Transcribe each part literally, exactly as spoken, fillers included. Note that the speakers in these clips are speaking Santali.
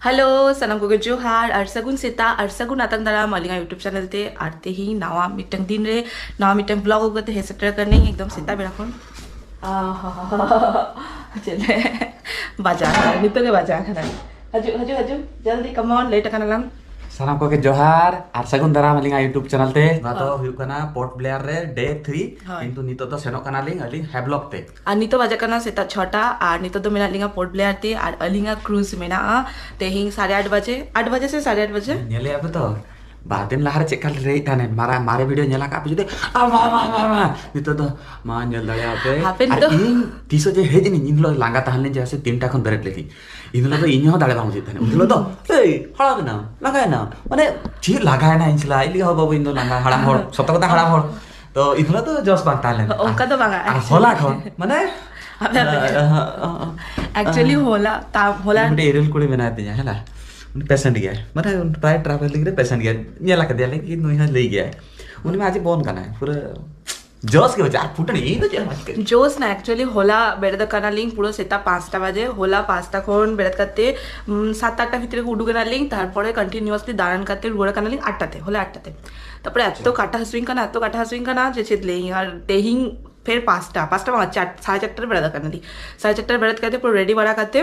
ᱦᱮᱞᱳ, ᱥᱟᱱᱟᱢ ᱠᱚᱜᱮ ᱡᱚᱦᱟᱨ ᱟᱨ ᱥᱟᱹᱜᱩᱱ ᱥᱮᱛᱟᱜ ᱟᱨ ᱥᱟᱹᱜᱩᱱ ᱟᱛᱟᱝ ᱫᱟᱨᱟᱢ ᱟᱹᱞᱤᱧᱟᱜ YouTube ᱪᱮᱱᱮᱞ ᱛᱮ᱾ ᱟᱨ ᱛᱮᱦᱮᱧ ᱱᱟᱣᱟ ᱢᱤᱫᱴᱟᱝ ᱫᱤᱱ ᱨᱮ ᱱᱟᱣᱟ ᱢᱤᱫᱴᱟᱝ ᱵᱞᱚᱜ ᱟᱹᱜᱩ ᱠᱟᱛᱮ ᱦᱮᱡ ᱥᱮᱴᱮᱨ ᱟᱠᱟᱱᱟᱹᱧ ᱮᱠᱫᱚᱢ ᱥᱮᱛᱟᱜ ᱵᱮᱲᱟ ᱠᱷᱚᱱ᱾ ᱟᱦᱟᱦᱟᱦᱟ᱾ ᱪᱮᱫ ᱞᱮ ᱵᱟᱡᱟᱣ ᱠᱟᱱᱟ, ᱱᱤᱛᱚᱜ ᱜᱮ ᱵᱟᱡᱟᱣ ᱠᱟᱱᱟ᱾ ᱦᱤᱡᱩᱜ, ᱦᱤᱡᱩᱜ, ᱦᱤᱡᱩᱜ, ᱡᱚᱞᱫᱤ, come on, ᱞᱮᱴ ᱟᱠᱟᱱᱟ ᱞᱟᱝ᱾ ᱥᱟᱱᱟᱢ ᱠᱚᱜᱮ ᱡᱚᱦᱟᱨ ᱟᱨ ᱥᱟᱹᱜᱩᱱ ᱫᱟᱨᱟᱢ ᱟᱹᱞᱤᱧᱟᱜ YouTube ᱪᱮᱱᱮᱞ ᱛᱮ᱾ ᱱᱚᱣᱟ ᱫᱚ ᱦᱳᱭ᱾ ᱦᱩᱭᱩᱜ ᱠᱟᱱᱟ ᱯᱳᱨᱴ ᱵᱞᱮᱭᱟᱨ ᱨᱮ ᱰᱮ ᱛᱷᱨᱤ, ᱦᱳᱭ᱾ ᱠᱤᱱᱛᱩ ᱱᱤᱛᱚᱜ ᱫᱚ ᱥᱮᱱᱚᱜ ᱠᱟᱱᱟᱞᱤᱧ ᱟᱹᱞᱤᱧ ᱦᱮᱵᱞᱚᱠ ᱛᱮ᱾ ᱟᱨ ᱱᱤᱛᱚᱜ ᱵᱟᱡᱟᱜ ᱠᱟᱱᱟ ᱥᱮᱛᱟᱜ ᱪᱷᱚᱴᱟ, ᱟᱨ ᱱᱤᱛᱚᱜ ᱫᱚ ᱢᱮᱱᱟᱜ ᱞᱤᱧᱟ ᱯᱳᱨᱴ ᱵᱞᱮᱭᱟᱨ ᱛᱮ, ᱟᱨ ᱟᱹᱞᱤᱧᱟᱜ ᱠᱨᱩᱡᱽ ᱢᱮᱱᱟᱜᱼᱟ ᱛᱮᱦᱮᱧ ᱥᱟᱲᱮ ᱟᱴ ᱵᱟᱡᱮ, ᱟᱴ ᱵᱟᱡᱮ ᱥᱮ ᱥᱟᱲᱮ ᱟᱴ ᱵᱟᱡᱮ? ᱧᱮᱞᱮᱫᱼᱟ ᱯᱮ ᱛᱚ, ᱵᱟᱨ ᱫᱤᱱ ᱞᱟᱦᱟᱨᱮ ᱪᱮᱫ ᱞᱮᱠᱟ ᱞᱮ ᱨᱮᱡ ᱛᱟᱦᱮᱱᱟ, ᱢᱟᱨᱟ-, ᱢᱟᱨᱮ ᱵᱷᱤᱰᱤᱭᱳ ᱧᱮᱞ ᱟᱠᱟᱫ ᱯᱮ ᱡᱩᱫᱤ, ᱟ, ᱵᱟ, ᱵᱟ, ᱵᱟ, ᱵᱟ, ᱱᱤᱛᱚᱜ ᱫᱚ ᱢᱟ ᱧᱮᱞ ᱫᱟᱲᱮᱭᱟᱜᱼᱟ ᱯᱮ᱾ ᱦᱟᱯᱮ ᱟᱨ ᱱᱤᱛᱚᱜ ᱤᱧ ᱛᱤᱥᱚᱜ ᱡᱮ ᱦᱮᱡ ᱮᱱᱟᱹᱧ, ᱤᱧ ᱦᱤᱞᱳᱜ ᱞᱟᱸᱜᱟ ᱛᱟᱦᱮᱸ ᱞᱮᱱ ᱡᱮ ᱥᱮ ᱛᱤᱱᱴᱟ ᱠᱷᱚᱱ ᱵᱮᱨᱮᱫ ᱞᱮᱫᱤᱧ, ᱤᱧ ᱦᱤᱞᱳᱜ ᱫᱚ ᱤᱧ ᱦᱚᱸ ᱫᱟᱲᱮ ᱵᱟᱝ ᱵᱩᱡᱷᱟᱹᱜ ᱛᱟᱦᱮᱱᱟ᱾ ᱩᱱ ᱦᱤᱞᱳᱜ ᱫᱚ, "ᱮᱭ, ᱦᱟᱲᱟᱢ ᱮᱱᱟᱢ, ᱞᱟᱸᱜᱟ ᱮᱱᱟᱢ?" ᱢᱟᱱᱮ, ᱪᱮᱫ ᱞᱟᱸᱜᱟ ᱮᱱᱟ ᱤᱧ ᱥᱟᱞᱟᱜ? ᱤᱧ ᱞᱟᱹᱭ, "ᱦᱚ ᱵᱟᱹᱵᱩ, ᱤᱧ ᱫᱚ ᱞᱟᱸᱜᱟ, ᱦᱟᱲᱟᱢ ᱦᱚᱲ, ᱥᱚᱛᱚ ᱠᱟᱛᱷᱟ, ᱦᱟᱲᱟᱢ ᱦᱚᱲ᱾" ᱛᱚ ᱤᱧ ᱦᱤᱞᱳᱜ ᱫᱚ ᱡᱚᱥ ᱵᱟᱝ ᱛᱟᱦᱮᱸ ᱞᱮᱱᱟ᱾ ᱚᱱᱠᱟ ᱫᱚ ᱵᱟᱝᱟ, ᱟᱨ actually᱾ ᱦᱚᱞᱟ ᱠᱷᱚᱱ, ᱢᱟᱱᱮ, ᱟᱯᱮ, ᱟᱯᱮ᱾ ᱟᱸ, ᱟᱸ, ᱟᱸ, ᱟᱸ, actually ᱟᱸ᱾ ᱦᱚᱞᱟ, ᱛᱟ-, ᱦᱚᱞᱟ ᱢᱤᱫᱴᱮᱡ ᱤᱨᱤᱞ ᱠᱩᱲᱤ ᱢᱮᱱᱟᱭ ᱛᱤᱧᱟ, ᱦᱮᱸ᱾ ᱩᱱᱤ patient ᱜᱮᱭᱟᱭ, ᱢᱟᱱᱮ, ᱯᱨᱟᱭ travelling ᱨᱮ patient ᱜᱮᱭᱟᱭ, ᱧᱮᱞ ᱟᱠᱟᱫᱮᱭᱟᱞᱮ ᱠᱤ ᱱᱩᱭ ᱦᱚᱸᱭ ᱞᱟᱹᱭ ᱜᱮᱭᱟᱭ᱾ ᱩᱱᱤ ᱢᱟ ᱟᱡ ᱵᱚᱱ ᱠᱟᱱᱟᱭ, ᱯᱩᱨᱟᱹ ᱡᱚᱥ ᱜᱮ ᱵᱟᱹᱪᱩᱜᱼᱟ, ᱟᱨ ᱯᱷᱩᱴᱟᱹᱱᱤ, ᱤᱧ ᱫᱚ ᱪᱮᱫ ᱦᱚᱸ ᱵᱟᱝ ᱪᱤᱠᱟᱹᱜ᱾ ᱡᱳᱥ ᱱᱟ, actually ᱦᱚᱞᱟ ᱵᱮᱨᱮᱫ ᱠᱟᱱᱟᱞᱤᱧ ᱯᱩᱨᱟᱹ ᱥᱮᱛᱟᱜ ᱯᱟᱸᱪᱴᱟ ᱵᱟᱡᱮ᱾ ᱦᱚᱞᱟ ᱯᱟᱸᱪᱴᱟ ᱠᱷᱚᱱ ᱵᱮᱨᱮᱫ ᱠᱟᱛᱮ, ᱩᱢ, ᱥᱟᱛ ᱟᱴᱴᱟ ᱵᱷᱤᱛᱨᱤ ᱨᱮ ᱩᱰᱩᱠ ᱮᱱᱟᱞᱤᱧ, ᱛᱟᱨᱯᱚᱨᱮ continuously ᱫᱟᱬᱟᱱ ᱠᱟᱛᱮ ᱨᱩᱣᱟᱹᱲ ᱠᱟᱱᱟᱞᱤᱧ ᱟᱴᱴᱟ ᱛᱮ, ᱦᱚᱞᱟ ᱟᱴᱴᱟ ᱛᱮ᱾ ᱛᱟᱨᱯᱚᱨᱮ ᱮᱛᱚ ᱟᱪᱪᱷᱟ᱾ ᱠᱟᱴᱟ ᱦᱟᱹᱥᱩᱧ ᱠᱟᱱᱟ, ᱮᱛᱚ ᱠᱟᱴᱟ ᱦᱟᱹᱥᱩᱧ ᱠᱟᱱᱟ ᱡᱮ ᱪᱮᱫ ᱞᱟᱹᱭᱟᱹᱧ᱾ ᱟᱨ ᱛᱮᱦᱮᱧ ᱯᱷᱮᱨ ᱯᱟᱸᱪᱴᱟ, ᱯᱟᱸᱪᱴᱟ ᱵᱟᱝ, ᱪᱟᱨ, ᱥᱟᱲᱮ ᱪᱟᱨᱴᱟ ᱨᱮ ᱵᱮᱨᱮᱫ ᱠᱟᱱᱟᱞᱤᱧ᱾ ᱥᱟᱲᱮ ᱪᱟᱨᱴᱟ ᱨᱮ ᱵᱮᱨᱮᱫ ᱠᱟᱛᱮ ᱯᱩᱨᱟᱹ ᱨᱮᱰᱤ ᱵᱟᱲᱟ ᱠᱟᱛᱮ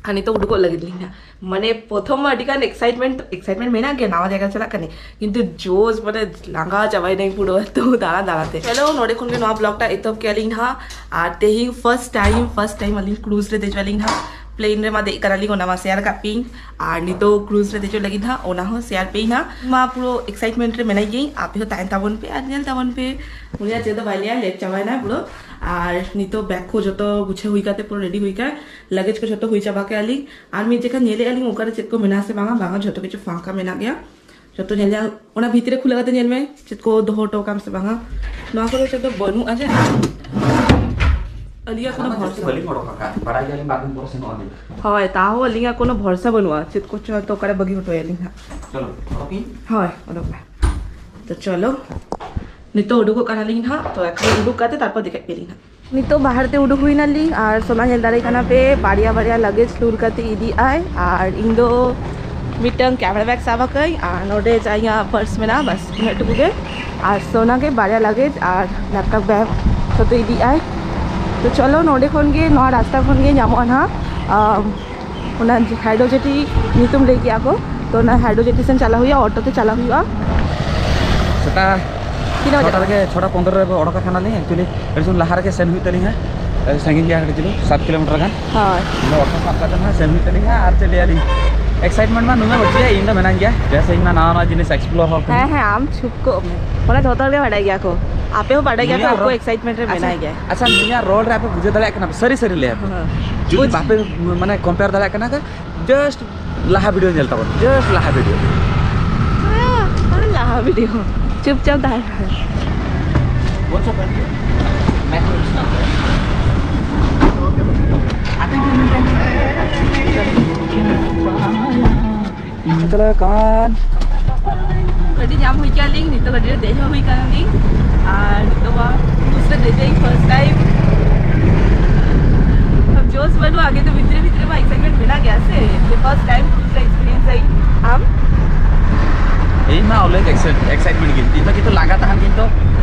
ᱟᱨ ᱱᱤᱛᱚᱜ ᱩᱰᱩᱠᱚᱜ ᱞᱟᱹᱜᱤᱫ ᱞᱤᱧ ᱦᱟᱸᱜ᱾ ᱢᱟᱱᱮ ᱯᱨᱚᱛᱷᱚᱢ ᱢᱟ ᱟᱹᱰᱤ ᱜᱟᱱ excitement, excitement ᱢᱮᱱᱟᱜ ᱜᱮᱭᱟ, ᱱᱟᱣᱟ ᱡᱟᱭᱜᱟ ᱪᱟᱞᱟᱜ ᱠᱟᱹᱱᱟᱹᱧ, ᱠᱤᱱᱛᱩ ᱡᱳᱥ, ᱢᱟᱱᱮ ᱞᱟᱸᱜᱟ ᱪᱟᱵᱟᱭᱮᱱᱟᱹᱧ ᱯᱩᱨᱟᱹ ᱮᱛᱚ ᱫᱟᱬᱟ ᱫᱟᱬᱟ ᱛᱮ᱾ ᱪᱚᱞᱚ, ᱱᱚᱰᱮ ᱠᱷᱚᱱ ᱜᱮ ᱱᱚᱣᱟ ᱵᱞᱚᱜ ᱴᱟ ᱮᱛᱚᱦᱚᱵ ᱠᱮᱜᱼᱟ ᱞᱤᱧ ᱦᱟᱸᱜ᱾ ᱟᱨ ᱛᱮᱦᱮᱧ first time, first time ᱟᱹᱞᱤᱧ ᱠᱨᱩᱡᱽ ᱨᱮ ᱫᱮᱡᱚᱜ ᱟᱹᱞᱤᱧ ᱦᱟᱸᱜ᱾ ᱯᱞᱮᱱ ᱨᱮᱢᱟ ᱫᱮᱡ ᱠᱟᱱᱟᱞᱤᱧ, ᱚᱱᱟ ᱢᱟ ᱥᱮᱭᱟᱨ ᱠᱟᱜ ᱯᱮᱭᱟᱹᱧ᱾ ᱟᱨ ᱱᱤᱛᱚᱜ ᱠᱨᱩᱡᱽ ᱨᱮ ᱫᱮᱡᱚᱜ ᱞᱟᱹᱜᱤᱫ ᱦᱟᱸᱜ, ᱚᱱᱟ ᱦᱚᱸ ᱥᱮᱭᱟᱨ ᱯᱮᱭᱟᱹᱧ ᱦᱟᱸᱜ᱾ ᱢᱟ ᱯᱩᱨᱟᱹ excitement ᱨᱮ ᱢᱮᱱᱟᱭ ᱜᱤᱭᱟᱹᱧ, ᱟᱯᱮ ᱦᱚᱸ ᱛᱟᱦᱮᱱ ᱛᱟᱵᱚᱱ ᱯᱮ ᱟᱨ ᱧᱮᱞ ᱛᱟᱵᱚᱱ ᱯᱮ᱾ ᱩᱱᱤᱭᱟᱜ ᱪᱮᱫ ᱫᱚ ᱵᱟᱭ ᱞᱟᱹᱭᱟ, ᱞᱮᱴ ᱪᱟᱵᱟᱭᱮᱱᱟ ᱯᱩᱨᱟᱹ᱾ ᱟᱨ ᱱᱤᱛᱚᱜ ᱵᱮᱜᱽ ᱠᱚ ᱡᱚᱛᱚ ᱜᱩᱪᱷᱟᱹᱣ ᱦᱩᱭ ᱠᱟᱛᱮ ᱯᱩᱨᱟᱹ ᱨᱮᱰᱤ ᱦᱩᱭ ᱠᱟᱱᱟ, ᱞᱟᱜᱮᱡᱽ ᱠᱚ ᱡᱚᱛᱚ ᱦᱩᱭ ᱪᱟᱵᱟ ᱠᱮᱜᱼᱟ ᱞᱤᱧ᱾ ᱟᱨ ᱢᱤᱫ ᱡᱚᱠᱷᱟ ᱧᱮᱞᱮᱜᱼᱟ ᱞᱤᱧ ᱚᱠᱟᱨᱮ ᱪᱮᱫ ᱠᱚ ᱢᱮᱱᱟᱜᱼᱟ ᱥᱮ ᱵᱟᱝᱟ, ᱵᱟᱝᱟ, ᱡᱚᱛᱚ ᱠᱤᱪᱷᱩ ᱯᱷᱟᱸᱠᱟ ᱢᱮᱱᱟᱜ ᱜᱮᱭᱟ᱾ ᱡᱚᱛᱚ ᱧᱮᱞ ᱧᱟᱢ, ᱚᱱᱟ ᱵᱷᱤᱛᱨᱤ ᱨᱮ ᱠᱷᱩᱞᱟᱹᱣ ᱠᱟᱛᱮ ᱧᱮᱞ ᱢᱮ ᱪᱮᱫ ᱠᱚ ᱫᱚᱦᱚ ᱦᱚᱴᱚ ᱠᱟᱜ ᱟᱢ ᱥᱮ ᱵᱟᱝᱟ᱾ ᱱᱚᱣᱟ ᱠᱚᱨᱮ ᱪᱮᱫ ᱫᱚ ᱵᱟᱹᱱᱩᱜᱼᱟ ᱡᱮ᱾ ᱟᱹᱞᱤᱧᱟᱜ ᱠᱳᱱᱳ ᱚᱱᱟ ᱢᱟ ᱡᱟᱹᱥᱛᱤ ᱵᱷᱚᱨᱥᱟ ᱵᱟᱹᱞᱤᱧ ᱚᱰᱚᱠ ᱟᱠᱟᱫ, ᱵᱟᱲᱟᱭ ᱜᱮᱭᱟᱞᱤᱧ ᱵᱟᱨ ᱫᱤᱱ ᱯᱚᱨᱮ ᱥᱮᱱᱚᱜ ᱟᱹᱞᱤᱧ᱾ ᱦᱳᱭ, ᱛᱟᱦᱚᱸ ᱟᱹᱞᱤᱧᱟᱜ ᱠᱳᱱᱳ ᱵᱷᱚᱨᱥᱟ ᱵᱟᱹᱱᱩᱜᱼᱟ, ᱪᱮᱫ ᱠᱚᱪᱚ ᱦᱚᱭᱛᱳ ᱚᱠᱟᱨᱮ ᱵᱟᱹᱜᱤ ᱦᱚᱴᱚᱭᱟᱞᱤᱧ ᱦᱟᱸᱜ᱾ ᱪᱚᱞᱚ, ᱚᱰᱚᱠ ᱤᱧ᱾ ᱦᱳᱭ, ᱚᱰᱚᱠ ᱢᱮ᱾ ᱛᱚ ᱪᱚᱞᱚ, ᱱᱤᱛᱚᱜ ᱩᱰᱩᱠᱚᱜ ᱠᱟᱱᱟᱞᱤᱧ ᱦᱟᱸᱜ, ᱛᱚ ᱮᱠᱷᱚᱱ ᱩᱰᱩᱠ ᱠᱟᱛᱮ ᱛᱟᱨᱯᱚᱨ ᱫᱮᱠᱷᱟᱜ ᱯᱮᱭᱟᱞᱤᱧ ᱦᱟᱸᱜ᱾ ᱱᱤᱛᱚᱜ ᱵᱟᱦᱟᱨ ᱛᱮ ᱩᱰᱩᱠ ᱦᱩᱭ ᱱᱟᱞᱤᱧ ᱟᱨ ᱥᱳᱱᱟ ᱧᱮᱞ ᱫᱟᱲᱮ ᱠᱟᱱᱟ ᱯᱮ, ᱵᱟᱨᱭᱟ ᱵᱟᱨᱭᱟ ᱞᱟᱜᱮᱡᱽ ᱛᱩᱞ ᱠᱟᱛᱮ ᱤᱫᱤ ᱟᱭ ᱟᱨ ᱤᱧ ᱫᱚ ᱢᱤᱫᱴᱟᱝ ᱠᱮᱢᱮᱨᱟ ᱵᱮᱜᱽ ᱥᱟᱵ ᱟᱠᱟᱫᱟᱹᱧ ᱟᱨ ᱱᱚᱰᱮ ᱡᱟ ᱤᱧᱟᱹᱜ ᱯᱟᱨᱥ ᱢᱮᱱᱟᱜᱼᱟ, ᱵᱟᱥ ᱩᱱᱟᱹᱜ ᱴᱩᱠᱩ ᱜᱮ᱾ ᱟᱨ ᱥᱳᱱᱟ ᱜᱮ ᱵᱟᱨᱭᱟ ᱞᱟᱜᱮᱡᱽ ᱟᱨ ᱞᱮᱯᱴᱚᱯ ᱵᱮᱜᱽ ᱡᱚᱛᱚ ᱤᱫᱤ ᱟᱭ᱾ ᱛᱚ ᱪᱚᱞᱚ, ᱱᱚᱰᱮ ᱠᱷᱚᱱ ᱜᱮ, ᱱᱚᱣᱟ ᱨᱟᱥᱛᱟ ᱠᱷᱚᱱ ᱜᱮ ᱧᱟᱢᱚᱜᱼᱟ ᱱᱟᱦᱟᱜ, ᱟᱢ, ᱚᱱᱟ ᱦᱟᱭᱰᱨᱳ ᱡᱮᱴᱤ ᱧᱩᱛᱩᱢ ᱞᱟᱹᱭ ᱠᱮᱜᱼᱟ ᱠᱚ, ᱛᱚ ᱚᱱᱟ ᱦᱟᱭᱰᱨᱳ ᱡᱮᱴᱤ ᱥᱮᱱ ᱪᱟᱞᱟᱣ ᱦᱩᱭᱩᱜᱼᱟ, ᱚᱴᱳ ᱛᱮ ᱪᱟᱞᱟᱣ ᱦᱩᱭᱩᱜᱼᱟ᱾ ᱥᱮᱛᱟᱜ ᱛᱤᱱᱟᱹᱜ ᱵᱟᱡᱮ? ᱪᱷᱚᱴᱟ ᱨᱮᱜᱮ, ᱪᱷᱚᱴᱟ ᱯᱚᱱᱫᱽᱨᱚ ᱨᱮ ᱚᱰᱚᱠ ᱟᱠᱟᱱᱟᱞᱤᱧ᱾ Actually ᱟᱹᱰᱤ ᱥᱚᱢᱚᱭ ᱞᱟᱦᱟ ᱨᱮᱜᱮ ᱥᱮᱱ ᱦᱩᱭᱩᱜ ᱛᱟᱹᱞᱤᱧᱟ, ᱥᱟᱺᱜᱤᱧ ᱜᱮᱭᱟ ᱠᱟᱹᱴᱤᱡ ᱪᱩᱞᱩᱝ, ᱥᱟᱛ ᱠᱤᱞᱳᱢᱤᱴᱟᱨ ᱜᱟᱱ᱾ ᱦᱳᱭ᱾ ᱤᱧ ᱫᱚ ᱚᱴᱳ ᱥᱟᱵ ᱠᱟᱛᱮ ᱦᱟᱸᱜ ᱥᱮᱱ ᱦᱩᱭᱩᱜ ᱛᱟᱹᱞᱤᱧᱟ᱾ ᱟᱨ ᱪᱮᱫ ᱞᱟᱹᱭᱟᱞᱤᱧ, ᱮᱠᱥᱟᱭᱤᱴᱢᱮᱱᱴ ᱢᱟ ᱱᱩᱱᱟᱹᱜ ᱵᱟᱹᱪᱩᱜᱼᱟ, ᱤᱧ ᱫᱚ ᱢᱮᱱᱟᱧ ᱜᱮᱭᱟ, ᱡᱮᱭᱥᱮ ᱤᱧ ᱢᱟ ᱱᱟᱣᱟ ᱱᱟᱣᱟ ᱡᱤᱱᱤᱥ ᱮᱠᱥᱯᱞᱳᱨ ᱦᱚᱲ ᱠᱟᱱᱟ᱾ ᱦᱮᱸ, ᱦᱮᱸ, ᱟᱢ ᱪᱩᱯ ᱠᱚᱜ ᱢᱮ, ᱚᱱᱟ ᱡᱷᱚᱛᱚ ᱦᱚᱲ ᱜᱮ ᱵᱟᱰᱟᱭ ᱜᱮᱭᱟ ᱠᱚ᱾ ᱟᱯᱮ ᱦᱚᱸ ᱵᱟᱰᱟᱭ ᱜᱮᱭᱟ ᱯᱮ, ᱱᱩᱭᱟᱜ ᱚᱠᱚᱭ ᱨᱚᱲ, ᱮᱠᱥᱟᱭᱤᱴᱢᱮᱱᱴ ᱨᱮ ᱟᱪᱪᱷᱟ, ᱢᱮᱱᱟᱭ ᱜᱮᱭᱟ᱾ ᱟᱪᱪᱷᱟ, ᱱᱩᱭᱟᱜ ᱨᱚᱲ ᱨᱮ ᱟᱯᱮ ᱵᱩᱡᱷᱟᱹᱣ ᱫᱟᱲᱮᱭᱟᱜ ᱠᱟᱱᱟ ᱯᱮ, ᱥᱟᱹᱨᱤ ᱥᱟᱹᱨᱤ ᱞᱟᱹᱭᱟ ᱯᱮ᱾ ᱦᱮᱸ᱾ ᱡᱩᱫᱤ ᱵᱩᱡᱽ- ᱵᱟᱯᱮ, ᱢᱟᱱᱮ, ᱠᱚᱢᱯᱮᱭᱟᱨ ᱫᱟᱲᱮᱭᱟᱜ ᱠᱟᱱᱟ ᱠᱚ, just ᱞᱟᱦᱟ ᱵᱷᱤᱰᱤᱭᱳ ᱧᱮᱞ ᱛᱟᱵᱚᱱ, just ᱞᱟᱦᱟ ᱵᱷᱤᱰᱤᱭᱳ᱾ ᱦᱮᱸ, ᱞᱟᱦᱟ ᱵᱷᱤᱰᱤᱭᱳ᱾ ᱪᱩᱯᱪᱟᱯ ᱛᱟᱦᱮᱱ ᱯᱮ᱾ ᱪᱟᱞᱟᱣ ᱠᱟᱱ᱾ ᱜᱟᱹᱰᱤ ᱧᱟᱢ ᱦᱩᱭ ᱠᱮᱜᱼᱟ ᱞᱤᱧ, ᱱᱤᱛᱚᱜ ᱜᱟᱹᱰᱤ ᱨᱮ ᱫᱮᱡ ᱦᱚᱸ ᱦᱩᱭ ᱠᱟᱱᱟ ᱞᱤᱧ᱾ ᱟᱨ ᱱᱤᱛᱚᱜ ᱢᱟ ᱠᱨᱩᱡᱽ ᱨᱮ ᱫᱮᱡ ᱫᱟᱹᱧ first time᱾ ᱟᱵ ᱡᱳᱥ ᱵᱟᱹᱱᱩᱜᱼᱟ, ᱟᱜᱮ ᱛᱚ ᱵᱷᱤᱛᱨᱤ ᱵᱷᱤᱛᱨᱤ ᱢᱟ excitement ᱢᱮᱱᱟᱜ ᱜᱮᱭᱟ ᱥᱮ, ᱡᱮ first time cruise ᱨᱮ experience ᱟᱹᱧ᱾ ᱟᱢ? ᱤᱧ ᱢᱟ always excite-, excitement ᱜᱮ᱾ ᱤᱧ ᱫᱚ ᱠᱤᱱᱛᱩ ᱞᱟᱸᱜᱟ ᱛᱟᱦᱮᱱ ᱜᱤᱧ ᱛᱚ,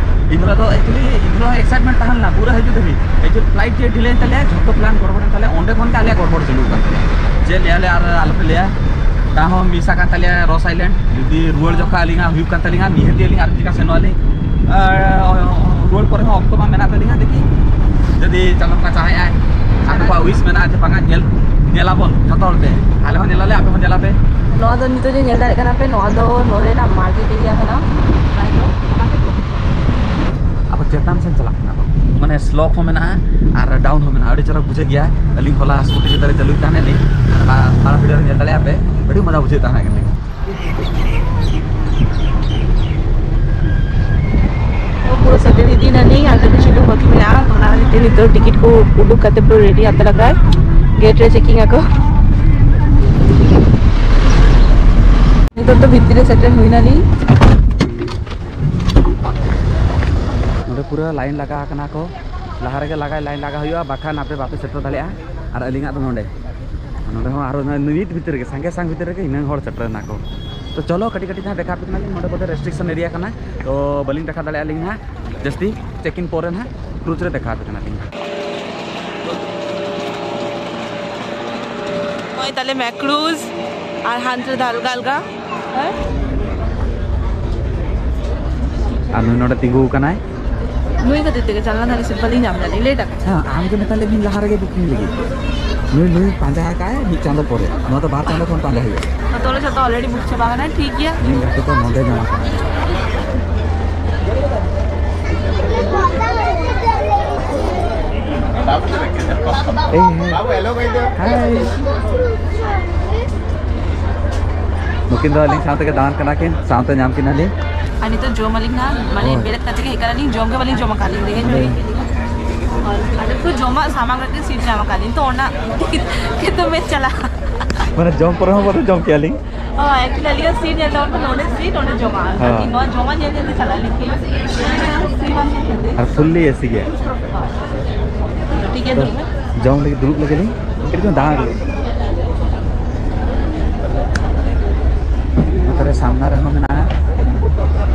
ᱤᱧ ᱫᱚ actually ᱤᱧ ᱫᱚ excitement ᱛᱟᱦᱮᱸ ᱞᱮᱱᱟ ᱯᱩᱨᱟᱹ ᱦᱤᱡᱩᱜ ᱫᱷᱟᱹᱵᱤᱡ᱾ Actually flight ᱡᱮ delay ᱮᱱ ᱛᱟᱞᱮᱭᱟ, ᱡᱷᱚᱛᱚ plan ᱜᱚᱲᱵᱚᱲ ᱮᱱ ᱛᱟᱞᱮᱭᱟ, ᱚᱸᱰᱮ ᱠᱷᱚᱱ ᱜᱮ ᱟᱞᱮᱭᱟᱜ ᱜᱚᱲᱵᱚᱲ ᱪᱟᱹᱞᱩ ᱟᱠᱟᱱ ᱛᱟᱞᱮᱭᱟ᱾ ᱡᱮ ᱞᱟᱹᱭ ᱟᱞᱮ ᱟᱨ ᱟᱞᱚᱯᱮ ᱞᱟᱹᱭᱟ, ᱚᱠᱟ ᱦᱚᱸ miss ᱟᱠᱟᱱ ᱛᱟᱞᱮᱭᱟ Ross Island᱾ ᱡᱩᱫᱤ ᱨᱩᱣᱟᱹᱲ ᱡᱚᱠᱷᱚᱱ ᱟᱹᱞᱤᱧᱟᱜ ᱦᱩᱭᱩᱜ ᱠᱟᱱ ᱛᱟᱹᱞᱤᱧᱟ, ᱱᱤᱦᱟᱹᱛ ᱜᱮ ᱟᱹᱞᱤᱧ ᱟᱨ ᱪᱮᱠᱟ ᱥᱮᱱᱚᱜ ᱟᱹᱞᱤᱧ᱾ ᱟᱨ, ᱨᱩᱣᱟᱹᱲ ᱯᱚᱨᱮ ᱦᱚᱸ ᱚᱠᱛᱚ ᱢᱟ ᱢᱮᱱᱟᱜ ᱛᱟᱹᱞᱤᱧᱟ, ᱫᱮᱠᱷᱤ ᱡᱩᱫᱤ ᱪᱟᱸᱫᱳ ᱵᱚᱸᱜᱟ ᱪᱟᱦᱮᱜᱼᱟᱭ, ᱟᱯᱮ ᱠᱚᱣᱟᱜ wish ᱢᱮᱱᱟᱜᱼᱟ ᱡᱮ ᱵᱟᱝᱟ ᱧᱮᱞ, ᱧᱮᱞᱟᱵᱚᱱ ᱡᱷᱚᱛᱚ ᱦᱚᱲ ᱛᱮ᱾ ᱟᱞᱮ ᱦᱚᱸ ᱧᱮᱞᱟᱞᱮ, ᱟᱯᱮ ᱦᱚᱸ ᱧᱮᱞᱟᱯᱮ᱾ ᱱᱚᱣᱟ ᱫᱚ ᱱᱤᱛᱚᱜ ᱡᱮ ᱧᱮᱞ ᱫᱟᱲᱮᱭᱟᱜ ᱠᱟᱱᱟ ᱯᱮ, ᱱᱚᱣᱟ ᱫᱚ ᱱᱚᱰᱮᱱᱟᱜ market area ᱠᱟᱱᱟ᱾ ᱟᱵᱚ ᱪᱮᱛᱟᱱ ᱥᱮᱱ ᱪᱟᱞᱟᱜ ᱠᱟᱱᱟ ᱵᱚᱱ, ᱢᱟᱱᱮ slope ᱦᱚᱸ ᱢᱮᱱᱟᱜᱼᱟ ᱟᱨ down ᱦᱚᱸ ᱢᱮᱱᱟᱜᱼᱟ᱾ ᱟᱹᱰᱤ ᱪᱚᱨᱚᱠ ᱵᱩᱡᱷᱟᱹᱜ ᱜᱮᱭᱟ᱾ ᱟᱹᱞᱤᱧ ᱦᱚᱞᱟ scooty ᱪᱮᱛᱟᱱ ᱨᱮ ᱪᱟᱹᱞᱩᱭᱮᱫ ᱛᱟᱦᱮᱱᱟᱞᱤᱧ, ᱟᱨ ᱵᱷᱤᱰᱤᱭᱳ ᱨᱮ ᱧᱮᱞ ᱫᱟᱲᱮᱭᱟᱜᱼᱟ ᱯᱮ, ᱟᱹᱰᱤ ᱢᱚᱡᱟ ᱵᱩᱡᱷᱟᱹᱜ ᱛᱟᱦᱮᱱᱟ ᱠᱟᱹᱴᱤᱡ᱾ ᱯᱩᱨᱟᱹ ᱥᱮᱴᱮᱨ ᱤᱫᱤ ᱱᱟᱞᱤᱧ, ᱟᱨ ᱠᱟᱹᱴᱤᱡ ᱪᱩᱞᱩᱝ ᱵᱟᱹᱠᱤ ᱢᱮᱱᱟᱜᱼᱟ᱾ ᱚᱱᱟ ᱠᱷᱟᱹᱛᱤᱨ ᱛᱮ ᱱᱤᱛᱚᱜ ᱴᱤᱠᱤᱴ ᱠᱚ ᱩᱰᱩᱠ ᱠᱟᱛᱮ ᱯᱩᱨᱟᱹ ready ᱦᱟᱛᱟᱲ ᱟᱠᱟᱫ, gate ᱨᱮ checking ᱟᱠᱚ᱾ ᱱᱤᱛᱚᱜ ᱫᱚ ᱵᱷᱤᱛᱨᱤ ᱨᱮ ᱥᱮᱴᱮᱨ ᱦᱩᱭ ᱱᱟᱞᱤᱧ᱾ ᱱᱚᱰᱮ ᱯᱩᱨᱟᱹ line ᱞᱟᱜᱟ ᱟᱠᱟᱱᱟ ᱠᱚ᱾ ᱞᱟᱦᱟ ᱨᱮᱜᱮ ᱞᱟᱜᱟ, ᱞᱟᱭᱤᱱ ᱞᱟᱜᱟ ᱦᱩᱭᱩᱜᱼᱟ, ᱵᱟᱠᱷᱟᱱ ᱟᱯᱮ ᱵᱟᱯᱮ ᱥᱮᱴᱮᱨ ᱫᱟᱲᱮᱭᱟᱜᱼᱟ᱾ ᱟᱨ ᱟᱹᱞᱤᱧᱟᱜ ᱫᱚ ᱱᱚᱰᱮ, ᱱᱚᱰᱮ ᱦᱚᱸ ᱟᱨᱚ ᱱᱚᱜᱼᱚᱭ ᱱᱤᱛ ᱵᱷᱤᱛᱤᱨ ᱨᱮᱜᱮ ᱥᱟᱸᱜᱮ ᱥᱟᱝ ᱵᱷᱤᱛᱤᱨ ᱨᱮᱜᱮ ᱤᱱᱟᱹᱝ ᱦᱚᱲ ᱥᱮᱴᱮᱨ ᱮᱱᱟ ᱠᱚ᱾ ᱛᱚ ᱪᱚᱞᱚ, ᱠᱟᱹᱴᱤᱡ ᱠᱟᱹᱴᱤᱡ ᱛᱮ ᱦᱟᱸᱜ ᱫᱮᱠᱷᱟ ᱟᱯᱮ ᱠᱟᱱᱟᱞᱤᱧ᱾ ᱱᱚᱰᱮ ᱵᱚᱞᱮ ᱨᱮᱥᱴᱨᱤᱠᱥᱚᱱ ᱮᱨᱤᱭᱟ ᱠᱟᱱᱟ, ᱛᱚ ᱵᱟᱹᱞᱤᱧ ᱫᱮᱠᱷᱟ ᱫᱟᱲᱮᱭᱟᱜᱼᱟ ᱟᱹᱞᱤᱧ ᱦᱟᱸᱜ ᱡᱟᱹᱥᱛᱤ᱾ ᱪᱮᱠ ᱤᱱ ᱯᱚᱨᱮ ᱱᱟᱦᱟᱜ ᱠᱨᱩᱡᱽ ᱨᱮ ᱫᱮᱠᱷᱟ ᱟᱯᱮ ᱠᱟᱱᱟᱞᱤᱧ᱾ ᱱᱚᱜᱼᱚᱭ ᱛᱟᱦᱞᱮ ᱢᱮᱠᱨᱩᱡᱽ ᱟᱨ ᱦᱟᱱᱛᱮ ᱨᱮ ᱫᱚ ᱟᱞᱜᱟ ᱟᱞᱜᱟ᱾ ᱦᱮᱸ? ᱟᱨ ᱱᱩᱭ ᱱᱚᱰᱮ ᱛᱤᱸᱜᱩ ᱟᱠᱟᱱᱟᱭ᱾ ᱱᱩᱭ ᱠᱷᱟᱹᱛᱤᱨ ᱛᱮᱜᱮ ᱡᱟᱱᱞᱟ ᱫᱷᱟᱨᱮ ᱥᱤᱴ ᱵᱟᱹᱞᱤᱧ ᱧᱟᱢ ᱞᱮᱫᱟ, ᱞᱮᱴ ᱟᱠᱟᱱᱟ᱾ ᱦᱮᱸ, ᱟᱢ ᱜᱮ ᱢᱮᱛᱟ ᱞᱮᱫ ᱢᱮᱭᱟᱹᱧ ᱞᱟᱦᱟ ᱨᱮᱜᱮ ᱵᱩᱠᱤᱝ ᱞᱟᱹᱜᱤᱫ᱾ ᱱᱩᱭ, ᱱᱩᱭ ᱯᱟᱸᱡᱟ ᱟᱠᱟᱫᱟᱭ ᱢᱤᱫ ᱪᱟᱸᱫᱚ ᱯᱚᱨᱮ᱾ ᱱᱚᱣᱟ ᱫᱚ ᱵᱟᱨ ᱪᱟᱸᱫᱚ ᱠᱷᱚᱱ ᱯᱟᱸᱡᱟ ᱦᱩᱭᱩᱜᱼᱟ᱾ ᱛᱚ ᱛᱚᱞᱮ ᱡᱷᱚᱛᱚ ᱚᱞᱨᱮᱰᱤ ᱵᱩᱠ ᱪᱟᱵᱟ ᱟᱠᱟᱱᱟ, ᱴᱷᱤᱠ ᱜᱮᱭᱟ᱾ ᱤᱧ ᱜᱟᱛᱮ ᱠᱚ ᱱᱚᱰᱮ ᱧᱟᱢ ᱟᱠᱟᱱᱟ᱾ ᱮᱭ, ᱦᱮᱸ᱾ ᱦᱟᱭ᱾ ᱱᱩᱠᱤᱱ ᱫᱚ ᱟᱹᱞᱤᱧ ᱥᱟᱶ ᱛᱮᱜᱮ ᱫᱟᱬᱟᱱ ᱠᱟᱱᱟ ᱠᱤᱱ, ᱥᱟᱶᱛᱮ ᱧᱟᱢ ᱠᱤᱱᱟ ᱞᱤᱧ᱾ ᱟᱨ ᱱᱤᱛᱚᱜ ᱡᱚᱢ ᱟᱹᱞᱤᱧ ᱱᱟᱦᱟᱜ, ᱢᱟᱱᱮ, ᱦᱳᱭ᱾ ᱵᱮᱨᱮᱫ ᱠᱟᱛᱮ ᱜᱮ ᱦᱮᱡ ᱠᱟᱱᱟ ᱞᱤᱧ, ᱡᱚᱢ ᱜᱮ ᱵᱟᱹᱞᱤᱧ ᱡᱚᱢ ᱟᱠᱟᱫ ᱞᱤᱧ, ᱨᱮᱸᱜᱮᱡ ᱦᱚᱸ ᱦᱳᱭ᱾ ᱨᱮᱸᱜᱮᱡ ᱞᱤᱧᱟ᱾ ᱟᱨ ᱱᱤᱛᱚᱜ ᱡᱚᱢᱟᱜ ᱥᱟᱢᱟᱝ ᱨᱮᱜᱮ ᱥᱤᱴ ᱧᱟᱢ ᱟᱠᱟᱫ ᱞᱤᱧ, ᱛᱚ ᱚᱱᱟ ᱠᱤᱱᱛᱩ ᱢᱮᱫ ᱪᱟᱞᱟᱜ᱾ ᱢᱟᱱᱮ ᱡᱚᱢ ᱯᱚᱨᱮ ᱦᱚᱸ ᱵᱚᱞᱮ ᱡᱚᱢ ᱠᱮᱜᱼᱟ ᱞᱤᱧ᱾ ᱦᱳᱭ, actually ᱟᱹᱞᱤᱧᱟᱜ ᱥᱤᱴ ᱧᱮᱞ ᱛᱟᱵᱚᱱ ᱯᱮ, ᱱᱚᱰᱮ ᱥᱤᱴ, ᱚᱸᱰᱮ ᱡᱚᱢᱟᱜ᱾ ᱦᱮᱸ᱾ ᱟᱨᱠᱤ ᱱᱚᱣᱟ ᱡᱚᱢᱟᱜ ᱧᱮᱞ ᱧᱮᱞ ᱛᱮ ᱪᱟᱞᱟᱜ ᱟᱹᱞᱤᱧ᱾ ᱟᱨ fully ᱮ ᱥᱤ ᱜᱮᱭᱟ᱾ ᱴᱷᱤᱠ ᱜᱮᱭᱟ, ᱛᱚ, ᱫᱩᱲᱩᱵ ᱢᱮ᱾ ᱡᱚᱢ ᱞᱟᱹᱜᱤᱫ, ᱫᱩᱲᱩᱵ ᱞᱟᱹᱜᱤᱫ ᱞᱤᱧ ᱠᱟᱹᱴᱤᱡ ᱪᱩᱞᱩᱝ ᱫᱟᱬᱟ ᱞᱟᱹᱜᱤᱫ᱾ ᱱᱚᱛᱮ ᱨᱮ ᱥᱟᱢᱱᱟ ᱨᱮᱦᱚᱸ ᱢᱮᱱᱟᱜᱼᱟ,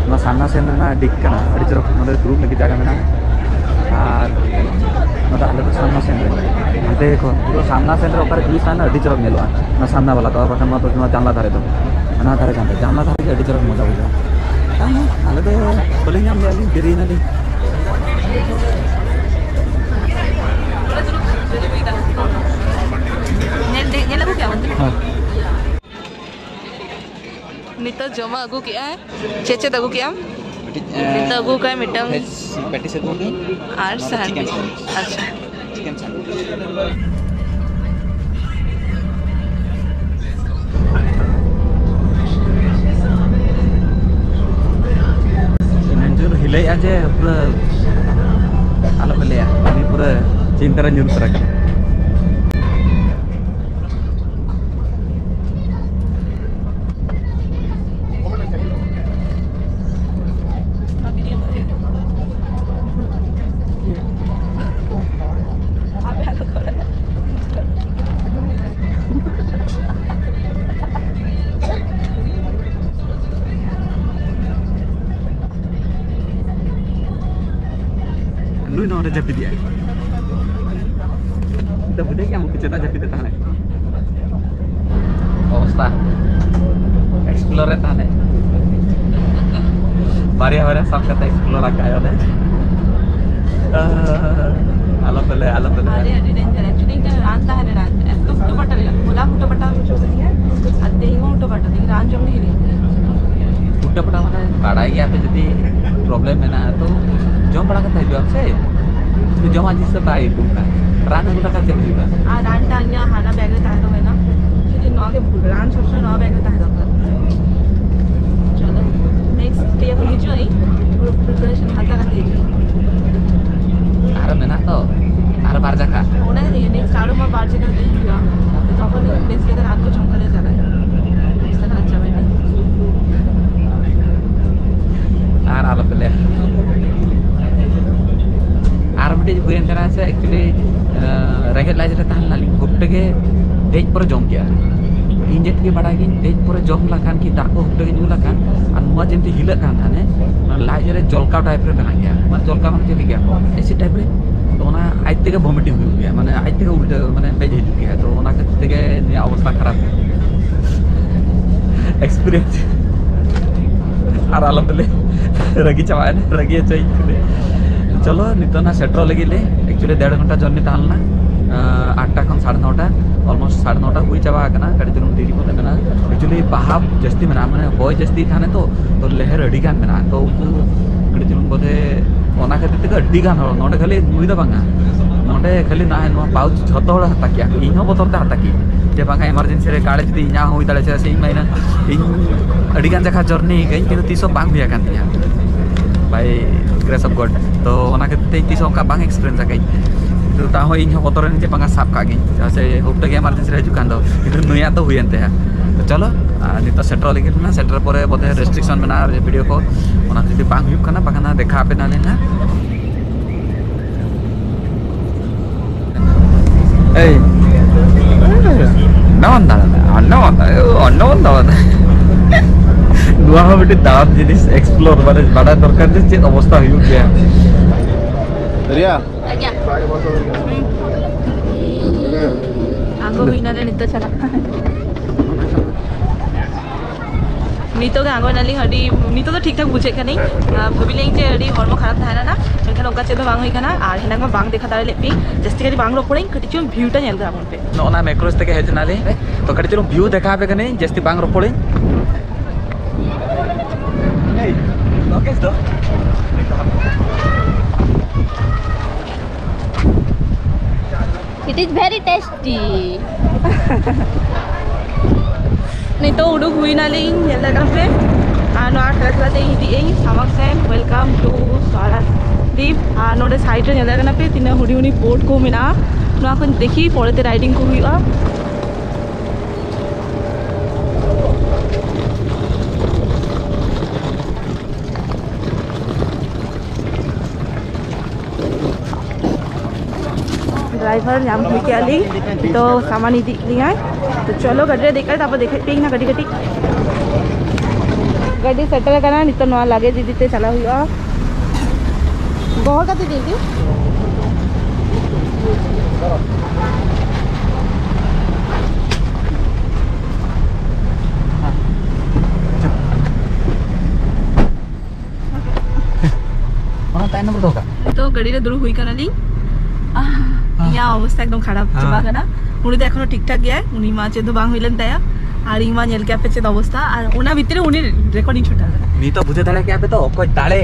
ᱱᱚᱣᱟ ᱥᱟᱢᱱᱟ ᱥᱮᱱ ᱨᱮᱱᱟᱜ ᱰᱤᱠ ᱠᱟᱱᱟ, ᱟᱹᱰᱤ ᱪᱚᱨᱚᱠ᱾ ᱱᱚᱰᱮ ᱫᱩᱲᱩᱵ ᱞᱟᱹᱜᱤᱫ ᱡᱟᱭᱜᱟ ᱢᱮᱱᱟᱜᱼᱟ᱾ ᱟᱨ ᱱᱚᱣᱟ ᱫᱚ ᱟᱞᱮ ᱫᱚ ᱥᱟᱢᱱᱟ ᱥᱮᱱ ᱨᱮ, ᱦᱟᱱᱛᱮ ᱠᱷᱚᱱ ᱯᱩᱨᱟᱹ ᱥᱟᱢᱱᱟ ᱥᱮᱱ ᱨᱮ ᱚᱠᱟᱨᱮ ᱡᱩᱭ ᱥᱟᱱᱟ ᱟᱹᱰᱤ ᱪᱚᱨᱚᱠ ᱧᱮᱞᱚᱜᱼᱟ᱾ ᱱᱚᱣᱟ ᱥᱟᱢᱱᱟ ᱵᱟᱞᱟ ᱫᱚ, ᱟᱨ ᱵᱟᱠᱷᱟᱱ ᱱᱚᱣᱟ ᱫᱚ ᱱᱚᱣᱟ ᱡᱟᱱᱞᱟ ᱫᱷᱟᱨᱮ ᱫᱚ, ᱚᱱᱟ ᱫᱷᱟᱨᱮ ᱡᱟᱱᱞᱟ, ᱡᱟᱱᱞᱟ ᱫᱷᱟᱨᱮ ᱜᱮ ᱟᱹᱰᱤ ᱪᱚᱨᱚᱠ ᱢᱚᱡᱟ ᱵᱩᱡᱷᱟᱹᱜᱼᱟ᱾ ᱵᱟᱝ, ᱟᱞᱮ ᱫᱚ ᱵᱟᱞᱮ ᱧᱟᱢ ᱞᱮᱜᱼᱟ, ᱞᱤᱧ ᱫᱮᱨᱤᱭᱮᱱᱟ ᱞᱤᱧ᱾ ᱧᱮᱞ, ᱧᱮᱞ ᱟᱹᱜᱩ ᱠᱮᱜᱼᱟ ᱵᱚᱱ᱾ ᱦᱮᱸ᱾ ᱱᱤᱛᱚᱜ ᱡᱚᱢᱟᱜ ᱟᱹᱜᱩ ᱠᱮᱜᱼᱟᱭ᱾ ᱪᱮᱫ ᱪᱮᱫ ᱟᱹᱜᱩ ᱠᱮᱜᱼᱟᱢ? ᱢᱤᱫᱴᱤᱡ, ᱱᱤᱛᱚᱜ ᱟᱹᱜᱩ ᱠᱟᱜᱼᱟᱭ ᱢᱤᱫᱴᱟᱝ ᱯᱮᱴᱤᱥ ᱟᱹᱜᱩ ᱠᱟᱜᱼᱟᱹᱧ᱾ ᱟᱨ ᱱᱚᱣᱟ ᱫᱚ ᱥᱟᱦᱟᱱ᱾ ᱪᱤᱠᱮᱱ ᱥᱟᱱᱰᱩᱭᱤᱪ᱾ ᱟᱪᱪᱷᱟ᱾ ᱪᱤᱠᱮᱱ ᱥᱟᱱᱰᱩᱭᱤᱪ᱾ ᱤᱱᱟᱹᱜ ᱡᱳᱨ ᱦᱤᱞᱟᱹᱭᱮᱜᱼᱟ ᱡᱮ ᱯᱩᱨᱟᱹ ᱟᱞᱚᱯᱮ ᱞᱟᱹᱭᱟ, ᱩᱱᱤ ᱯᱩᱨᱟᱹ ᱪᱤᱱᱛᱟᱹ ᱨᱮ ᱧᱩᱨ ᱩᱛᱟᱹᱨ ᱟᱠᱟᱱᱟ᱾ ᱱᱩᱭ ᱱᱚᱰᱮ ᱡᱟᱹᱯᱤᱫᱮᱜᱼᱟᱭ᱾ ᱱᱤᱛᱚᱜ ᱵᱩᱡᱷᱟᱹᱣ ᱠᱮᱜᱼᱟᱢ ᱩᱱᱠᱩ ᱪᱮᱫᱟᱜ ᱡᱟᱹᱯᱤᱫ ᱮ ᱛᱟᱦᱮᱱᱟ? ᱚᱵᱚᱥᱛᱟ, explore ᱮ ᱛᱟᱦᱮᱱᱟ᱾ ᱵᱟᱨᱭᱟ ᱵᱟᱨᱭᱟ ᱥᱟᱵ ᱠᱟᱛᱮ explore ᱟᱠᱟᱫ ᱚᱸᱰᱮ᱾ ᱟᱞᱚ ᱯᱮ ᱞᱟᱹᱭᱟ, ᱟᱞᱚ ᱯᱮ ᱞᱟᱹᱭᱟ᱾ ᱟᱹᱰᱤ, ᱟᱹᱰᱤ danger᱾ Actually, ᱤᱧ ᱴᱷᱮᱱ ᱨᱟᱱ ᱛᱟᱦᱮᱸ ᱞᱮᱱᱟ, ᱮᱛᱚ ᱯᱷᱩᱴᱟᱹ ᱯᱟᱴᱟ ᱞᱮᱠᱟ᱾ ᱦᱚᱞᱟ ᱯᱷᱩᱴᱟᱹ ᱯᱟᱴᱟ ᱦᱚᱪᱚ ᱠᱟᱹᱫᱤᱧᱟ, ᱟᱨ ᱛᱮᱦᱮᱧ ᱦᱚᱸ ᱯᱷᱩᱴᱟᱹ ᱯᱟᱴᱟ ᱛᱮᱜᱮ ᱨᱟᱱ ᱡᱚᱢ ᱜᱮ ᱦᱤᱲᱤᱧ ᱠᱮᱫᱟ᱾ ᱯᱷᱩᱴᱟᱹ ᱯᱟᱴᱟ ᱢᱟᱱᱮ ᱵᱟᱲᱟᱭ ᱜᱮᱭᱟ ᱯᱮ, ᱡᱩᱫᱤ problem ᱢᱮᱱᱟᱜᱼᱟ ᱛᱚ ᱡᱚᱢ ᱵᱟᱲᱟ ᱠᱟᱛᱮ ᱦᱤᱡᱩᱜ ᱟᱢ ᱥᱮ᱾ ᱡᱚᱢᱟᱜ ᱡᱤᱱᱤᱥ ᱫᱚ ᱵᱟᱭ ᱟᱹᱜᱩ ᱠᱟᱜᱼᱟ, ᱨᱟᱱ ᱟᱹᱜᱩ ᱞᱮᱠᱷᱟᱱ ᱪᱮᱫ ᱦᱩᱭᱩᱜᱼᱟ? ᱟᱨ ᱨᱟᱱ ᱴᱟᱱ ᱤᱧᱟᱹᱜ ᱦᱟᱱᱟ bag ᱨᱮ ᱛᱟᱦᱮᱸ ᱫᱚ ᱢᱮᱱᱟᱜ, ᱡᱩᱫᱤ ᱱᱚᱣᱟ ᱜᱮ ᱵᱷᱩᱞ, ᱨᱟᱱ ᱥᱚᱵ ᱥᱚᱢᱚᱭ ᱱᱚᱣᱟ bag ᱨᱮ ᱛᱟᱦᱮᱸ ᱫᱚᱨᱠᱟᱨ᱾ ᱪᱚᱞᱚ, next day ᱠᱷᱚᱱ ᱦᱤᱡᱩᱜ ᱟᱹᱧ, ᱯᱩᱨᱟᱹ preparation ᱦᱟᱛᱟᱣ ᱠᱟᱛᱮ ᱦᱤᱡᱩᱜ ᱟᱹᱧ᱾ ᱟᱨ ᱢᱮᱱᱟᱜ ᱛᱚ, ᱟᱨ ᱵᱟᱨ ᱡᱟᱠᱷᱟ᱾ ᱚᱱᱟ ᱜᱮ next ᱟᱨᱚ ᱢᱟ ᱵᱟᱨ ᱡᱟᱠᱷᱟ ᱫᱮᱡ ᱦᱩᱭᱩᱜᱼᱟ, ᱛᱚᱠᱷᱚᱱ ᱵᱮᱥ ᱠᱟᱛᱮ ᱨᱟᱱ ᱠᱚ ᱡᱚᱢ ᱠᱟᱛᱮ ᱪᱟᱞᱟᱜ ᱦᱩᱭᱩᱜᱼᱟ᱾ ᱯᱚᱭᱥᱟ ᱠᱚ ᱟᱨ ᱪᱟᱵᱟᱭᱮᱱᱟ᱾ ᱟᱨ ᱟᱞᱚᱯᱮ ᱞᱟᱹᱭᱟ, ᱟᱨ ᱢᱤᱫᱴᱮᱡ ᱦᱩᱭᱮᱱ ᱠᱟᱱᱟ ᱥᱮ, actually, ᱨᱮᱸᱜᱮᱡ ᱞᱟᱡ ᱨᱮ ᱛᱟᱦᱮᱸ ᱞᱮᱱᱟᱞᱤᱧ, ᱦᱩᱴ ᱛᱮᱜᱮ ᱫᱮᱡ ᱯᱚᱨᱮ ᱡᱚᱢ ᱠᱮᱜᱼᱟ᱾ ᱤᱧ ᱡᱮᱛᱮᱜᱮ ᱵᱟᱲᱟᱭ ᱜᱤᱧ, ᱫᱮᱡ ᱯᱚᱨᱮ ᱡᱚᱢ ᱞᱮᱠᱷᱟᱱ ᱠᱤ ᱫᱟᱜ ᱠᱚ ᱦᱩᱴ ᱛᱮᱜᱮ ᱧᱩ ᱞᱮᱠᱷᱟᱱ, ᱟᱨ ᱱᱚᱣᱟ ᱡᱮᱢᱛᱤ ᱦᱤᱞᱟᱹᱜ ᱠᱟᱱ ᱛᱟᱦᱮᱸ, ᱚᱱᱟ ᱞᱟᱡ ᱨᱮ ᱡᱚᱞᱠᱟᱣ type ᱨᱮ ᱵᱮᱱᱟᱜ ᱜᱮᱭᱟ᱾ ᱚᱱᱟ ᱡᱚᱞᱠᱟᱣ ᱢᱟᱱᱮ ᱪᱮᱫ ᱞᱮᱠᱟ? acid type ᱨᱮ᱾ ᱛᱚ ᱚᱱᱟ ᱟᱡ ᱛᱮᱜᱮ vomiting ᱦᱩᱭᱩᱜ ᱜᱮᱭᱟ, ᱢᱟᱱᱮ ᱟᱡ ᱛᱮᱜᱮ ᱩᱞᱴᱟᱹ, ᱢᱟᱱᱮ ᱵᱮᱡ ᱦᱤᱡᱩᱜ ᱜᱮᱭᱟ᱾ ᱛᱚ ᱚᱱᱟ ᱠᱷᱟᱹᱛᱤᱨ ᱛᱮᱜᱮ ᱱᱤᱭᱟᱹ ᱚᱵᱚᱥᱛᱟ ᱠᱷᱟᱨᱟᱯ᱾ experience ᱟᱨ ᱟᱞᱚᱯᱮ ᱞᱟᱹᱭ, ᱨᱟᱹᱜᱤ ᱪᱟᱵᱟᱭᱮᱱᱟ, ᱨᱟᱹᱜᱤ ᱦᱚᱪᱚᱭᱤᱧ ᱠᱟᱱᱟ᱾ ᱪᱚᱞᱚ, ᱱᱤᱛᱚᱜ ᱱᱟ ᱥᱮᱴᱮᱨᱚᱜ ᱞᱟᱹᱜᱤᱫ ᱞᱮ᱾ actually ᱰᱮᱲ ᱜᱷᱚᱱᱴᱟ journey ᱛᱟᱦᱮᱸ ᱞᱮᱱᱟ, ᱟᱴ ᱴᱟ ᱠᱷᱚᱱ ᱥᱟᱲᱮ ᱱᱚᱴᱟ, almost ᱥᱟᱲᱮ ᱱᱚᱴᱟ ᱦᱩᱭ ᱪᱟᱵᱟ ᱟᱠᱟᱱᱟ᱾ ᱠᱟᱹᱴᱤᱡ ᱪᱩᱞᱩᱝ ᱰᱮᱨᱤ ᱠᱚᱛᱮ ᱢᱮᱱᱟᱜᱼᱟ᱾ actually ᱵᱟᱦᱟ ᱡᱟᱹᱥᱛᱤ ᱢᱮᱱᱟᱜᱼᱟ, ᱢᱟᱱᱮ ᱦᱚᱭ ᱡᱟᱹᱥᱛᱤ ᱛᱟᱦᱮᱱᱟ ᱛᱚ, ᱛᱚ ᱞᱮᱦᱮᱨ ᱟᱹᱰᱤ ᱜᱟᱱ ᱢᱮᱱᱟᱜᱼᱟ᱾ ᱛᱚ ᱩᱱᱠᱩ ᱠᱟᱹᱴᱤᱡ ᱪᱩᱞᱩᱝ ᱵᱚᱫᱷᱮ ᱚᱱᱟ ᱠᱷᱟᱹᱛᱤᱨ ᱛᱮᱜᱮ ᱟᱹᱰᱤ ᱜᱟᱱ ᱦᱚᱲ ᱱᱚᱰᱮ, ᱠᱷᱟᱹᱞᱤ ᱱᱩᱭ ᱫᱚ ᱵᱟᱝᱟ, ᱱᱚᱰᱮ ᱠᱷᱟᱹᱞᱤ ᱱᱚᱣᱟ pouch ᱡᱷᱚᱛᱚ ᱦᱚᱲ ᱦᱟᱛᱟᱣ ᱠᱮᱜᱼᱟ ᱠᱚ᱾ ᱤᱧ ᱦᱚᱸ ᱵᱚᱛᱚᱨ ᱛᱮ ᱦᱟᱛᱟᱣ ᱠᱮᱜᱼᱟᱹᱧ, ᱡᱮ ᱵᱟᱝᱟ emergency ᱨᱮ ᱠᱟᱞᱮ ᱡᱩᱫᱤ ᱤᱧᱟᱹᱜ ᱦᱚᱸ ᱦᱩᱭ ᱫᱟᱲᱮᱭᱟᱜᱼᱟ᱾ ᱪᱮᱫᱟᱜ ᱥᱮ ᱤᱧ ᱢᱟ ᱤᱧ ᱟᱹᱰᱤ ᱜᱟᱱ ᱡᱟᱭᱜᱟ journey ᱠᱟᱹᱧ, ᱠᱤᱱᱛᱩ ᱛᱤᱥ ᱦᱚᱸ ᱵᱟᱝ ᱦᱩᱭ ᱟᱠᱟᱱ ᱛᱤᱧᱟᱹ by grace of God᱾ ᱛᱚ ᱚᱱᱟ ᱠᱷᱟᱹᱛᱤᱨ ᱛᱮ ᱤᱧ ᱛᱤᱥ ᱦᱚᱸ ᱚᱱᱠᱟ ᱵᱟᱝ experience ᱟᱠᱟᱫᱟᱹᱧ᱾ ᱛᱚ ᱛᱟᱣ ᱦᱚᱸ ᱤᱧ ᱦᱚᱸ ᱵᱚᱛᱚᱨ ᱮᱱᱟᱹᱧ ᱡᱮ ᱵᱟᱝᱟ ᱥᱟᱵ ᱠᱟᱜ ᱜᱤᱧ, ᱪᱮᱫᱟᱜ ᱥᱮ ᱦᱩᱴ ᱛᱮᱜᱮ emergency ᱨᱮ ᱦᱤᱡᱩᱜ ᱠᱟᱱ ᱫᱚ, ᱠᱤᱱᱛᱩ ᱱᱩᱭᱟᱜ ᱫᱚ ᱦᱩᱭᱮᱱ ᱛᱟᱭᱟ᱾ ᱛᱚ ᱪᱚᱞᱚ, ᱟᱨ ᱱᱤᱛᱚᱜ ᱥᱮᱴᱮᱨᱚᱜ ᱞᱟᱹᱜᱤᱫ ᱞᱮᱱᱟ, ᱥᱮᱴᱮᱨ ᱯᱚᱨᱮ ᱵᱚᱫᱷᱚᱭ restriction ᱢᱮᱱᱟᱜᱼᱟ video ᱠᱚ, ᱚᱱᱟ ᱡᱩᱫᱤ ᱵᱟᱝ ᱦᱩᱭᱩᱜ ᱠᱟᱱᱟ, ᱵᱟᱠᱷᱟᱱ ᱫᱮᱠᱷᱟ ᱟᱯᱮ ᱱᱟᱞᱮ ᱱᱟᱜ᱾ ᱮᱭ, ᱱᱚᱣᱟ ᱫᱟᱬᱟᱱᱟ, ᱱᱚᱣᱟ ᱫᱟᱬᱟᱱᱟ, ᱱᱚᱣᱟ ᱫᱟᱬᱟᱱᱟ᱾ ᱱᱚᱣᱟ ᱦᱚᱸ ᱢᱤᱫᱴᱮᱱ ᱫᱟᱬᱟᱱ ᱡᱤᱱᱤᱥ, explore, ᱢᱟᱱᱮ ᱵᱟᱰᱟᱭ ᱫᱚᱨᱠᱟᱨ ᱡᱮ ᱪᱮᱫ ᱚᱵᱚᱥᱛᱟ ᱦᱩᱭᱩᱜ ᱜᱮᱭᱟ᱾ ᱨᱤᱭᱟ᱾ ᱟᱸᱜᱚ ᱦᱩᱭᱱᱟ ᱞᱮ, ᱱᱤᱛᱚᱜ ᱪᱟᱞᱟᱜ ᱠᱟᱱᱟ᱾ ᱱᱤᱛᱚᱜ ᱜᱮ ᱟᱸᱜᱚᱭ ᱱᱟᱞᱤᱧ, ᱟᱹᱰᱤ, ᱱᱤᱛᱚᱜ ᱫᱚ ᱴᱷᱤᱠ ᱴᱷᱟᱠ ᱵᱩᱡᱷᱟᱹᱜ ᱠᱟᱱᱟᱹᱧ᱾ ᱟᱨ ᱵᱷᱟᱹᱵᱤ ᱞᱮᱧ ᱡᱮ ᱟᱹᱰᱤ ᱦᱚᱲᱢᱚ ᱠᱷᱟᱨᱟᱯ ᱛᱟᱦᱮᱸ ᱞᱮᱱᱟ, ᱢᱮᱱᱠᱷᱟᱱ ᱚᱱᱠᱟ ᱪᱮᱫ ᱦᱚᱸ ᱵᱟᱝ ᱦᱩᱭ ᱠᱟᱱᱟ᱾ ᱟᱨ ᱦᱮᱱᱟᱝ ᱢᱟ ᱵᱟᱝ ᱫᱮᱠᱷᱟ ᱫᱟᱲᱮ ᱞᱮᱫ ᱯᱮ, ᱡᱟᱹᱥᱛᱤ ᱜᱷᱟᱹᱲᱤᱡ ᱵᱟᱝ ᱨᱚᱯᱚᱲᱟᱹᱧ, ᱠᱟᱹᱴᱤᱡ ᱪᱩᱞᱩᱝ ᱵᱷᱤᱭᱩ ᱴᱟ ᱧᱮᱞ ᱛᱟᱵᱚᱱ ᱯᱮ᱾ ᱱᱚᱜᱼᱚ ᱱᱟ ᱢᱮᱠᱨᱳᱥ ᱛᱮᱜᱮ ᱦᱮᱡ ᱮᱱᱟᱞᱤᱧ, ᱛᱚ ᱠᱟᱹᱴᱤᱡ ᱪᱩᱞᱩᱝ ᱵᱷᱤᱭᱩ ᱫᱮᱠᱷᱟᱣ ᱟᱯᱮ ᱠᱟᱹᱱᱟᱹᱧ, ᱡᱟᱹᱥᱛᱤ ᱵᱟᱝ ᱨᱚᱯᱚᱲᱟᱹᱧ᱾ Hey, ᱞᱳᱠᱮᱥ ᱫᱚ? It is very tasty. ᱱᱤᱛᱚᱜ ᱩᱰᱩᱠ ᱦᱩᱭᱱᱟᱞᱤᱧ, ᱧᱮᱞ ᱫᱟᱲᱮᱭᱟᱜ ᱠᱟᱱᱟ ᱯᱮ᱾ ᱟᱨ ᱱᱚᱣᱟ ᱴᱨᱮᱠ ᱛᱟᱞᱟᱛᱮ ᱤᱧ ᱤᱫᱤᱭᱮᱫ ᱤᱧ ᱥᱟᱢᱟᱝ ᱥᱮᱱ, welcome to ᱥᱟᱨᱟᱫᱤᱯ᱾ ᱟᱨ ᱱᱚᱰᱮ ᱥᱟᱭᱤᱰ ᱨᱮ ᱧᱮᱞ ᱫᱟᱲᱮᱭᱟᱜ ᱠᱟᱱᱟ ᱯᱮ, ᱛᱤᱱᱟᱹᱜ ᱦᱩᱰᱤᱧ ᱦᱩᱰᱤᱧ ᱵᱳᱴ ᱠᱚ ᱢᱮᱱᱟᱜᱼᱟ᱾ ᱱᱚᱣᱟ ᱠᱚᱧ ᱫᱮᱠᱷᱤ, ᱯᱚᱨᱮᱛᱮ ᱨᱟᱭᱰᱤᱝ ᱠᱚ ᱦᱩᱭᱩᱜᱼᱟ᱾ ᱰᱨᱟᱭᱵᱷᱟᱨ ᱧᱟᱢ ᱦᱩᱭ ᱠᱮᱜᱼᱟ ᱞᱤᱧ, ᱛᱚ ᱥᱟᱢᱟᱱ ᱤᱫᱤᱭᱮᱫ ᱞᱤᱧᱟᱭ᱾ ᱛᱚ ᱪᱚᱞᱚ, ᱜᱟᱹᱰᱤ ᱨᱮ ᱫᱮᱡ ᱠᱟᱛᱮ ᱛᱟᱨᱯᱚᱨ ᱫᱮᱠᱷᱟᱭ ᱯᱮᱭᱟᱹᱧ ᱱᱟ ᱠᱟᱹᱴᱤᱡ ᱠᱟᱹᱴᱤᱡ᱾ ᱜᱟᱹᱰᱤ ᱥᱮᱴᱮᱨ ᱟᱠᱟᱱᱟ, ᱱᱤᱛᱚᱜ ᱱᱚᱣᱟ ᱞᱟᱜᱮᱡᱽ ᱤᱫᱤ ᱛᱮ ᱪᱟᱞᱟᱣ ᱦᱩᱭᱩᱜᱼᱟ᱾ ᱜᱚᱦᱚᱲ ᱠᱟᱛᱮ ᱤᱫᱤ ᱤᱫᱤ᱾ ᱚᱱᱟ ᱛᱟᱭᱱᱚᱢ ᱨᱮ ᱫᱚᱦᱚ ᱠᱟᱜ᱾ ᱛᱚ ᱜᱟᱹᱰᱤ ᱨᱮ ᱫᱩᱲᱩᱵ ᱦᱩᱭ ᱠᱟᱱᱟᱞᱤᱧ᱾ ᱟᱦ, ᱦᱮᱸ᱾ ᱤᱧᱟᱹᱜ ᱚᱵᱚᱥᱛᱷᱟ ᱮᱠᱫᱚᱢ ᱠᱷᱟᱨᱟᱯ ᱦᱮᱸ᱾ ᱪᱟᱵᱟ ᱠᱟᱱᱟ᱾ ᱩᱱᱤ ᱫᱚ ᱮᱠᱷᱚᱱᱳ ᱴᱷᱤᱠ ᱴᱷᱟᱠ ᱜᱮᱭᱟᱭ, ᱩᱱᱤ ᱢᱟ ᱪᱮᱫ ᱦᱚᱸ ᱵᱟᱝ ᱦᱩᱭ ᱞᱮᱱ ᱛᱟᱭᱟ᱾ ᱟᱨ ᱤᱧ ᱢᱟ ᱧᱮᱞ ᱠᱮᱜᱼᱟ ᱯᱮ ᱪᱮᱫ ᱚᱵᱚᱥᱛᱷᱟ, ᱟᱨ ᱚᱱᱟ ᱵᱷᱤᱛᱨᱤ ᱨᱮ ᱩᱱᱤ ᱨᱮᱠᱚᱨᱰᱤᱝ ᱪᱷᱩᱴᱟᱹᱣ ᱠᱟᱱᱟ᱾ ᱱᱤᱛᱚᱜ ᱵᱩᱡᱷᱟᱹᱣ ᱫᱟᱲᱮ ᱠᱮᱜᱼᱟ ᱯᱮ ᱛᱚ, ᱚᱠᱚᱭ ᱫᱟᱲᱮ,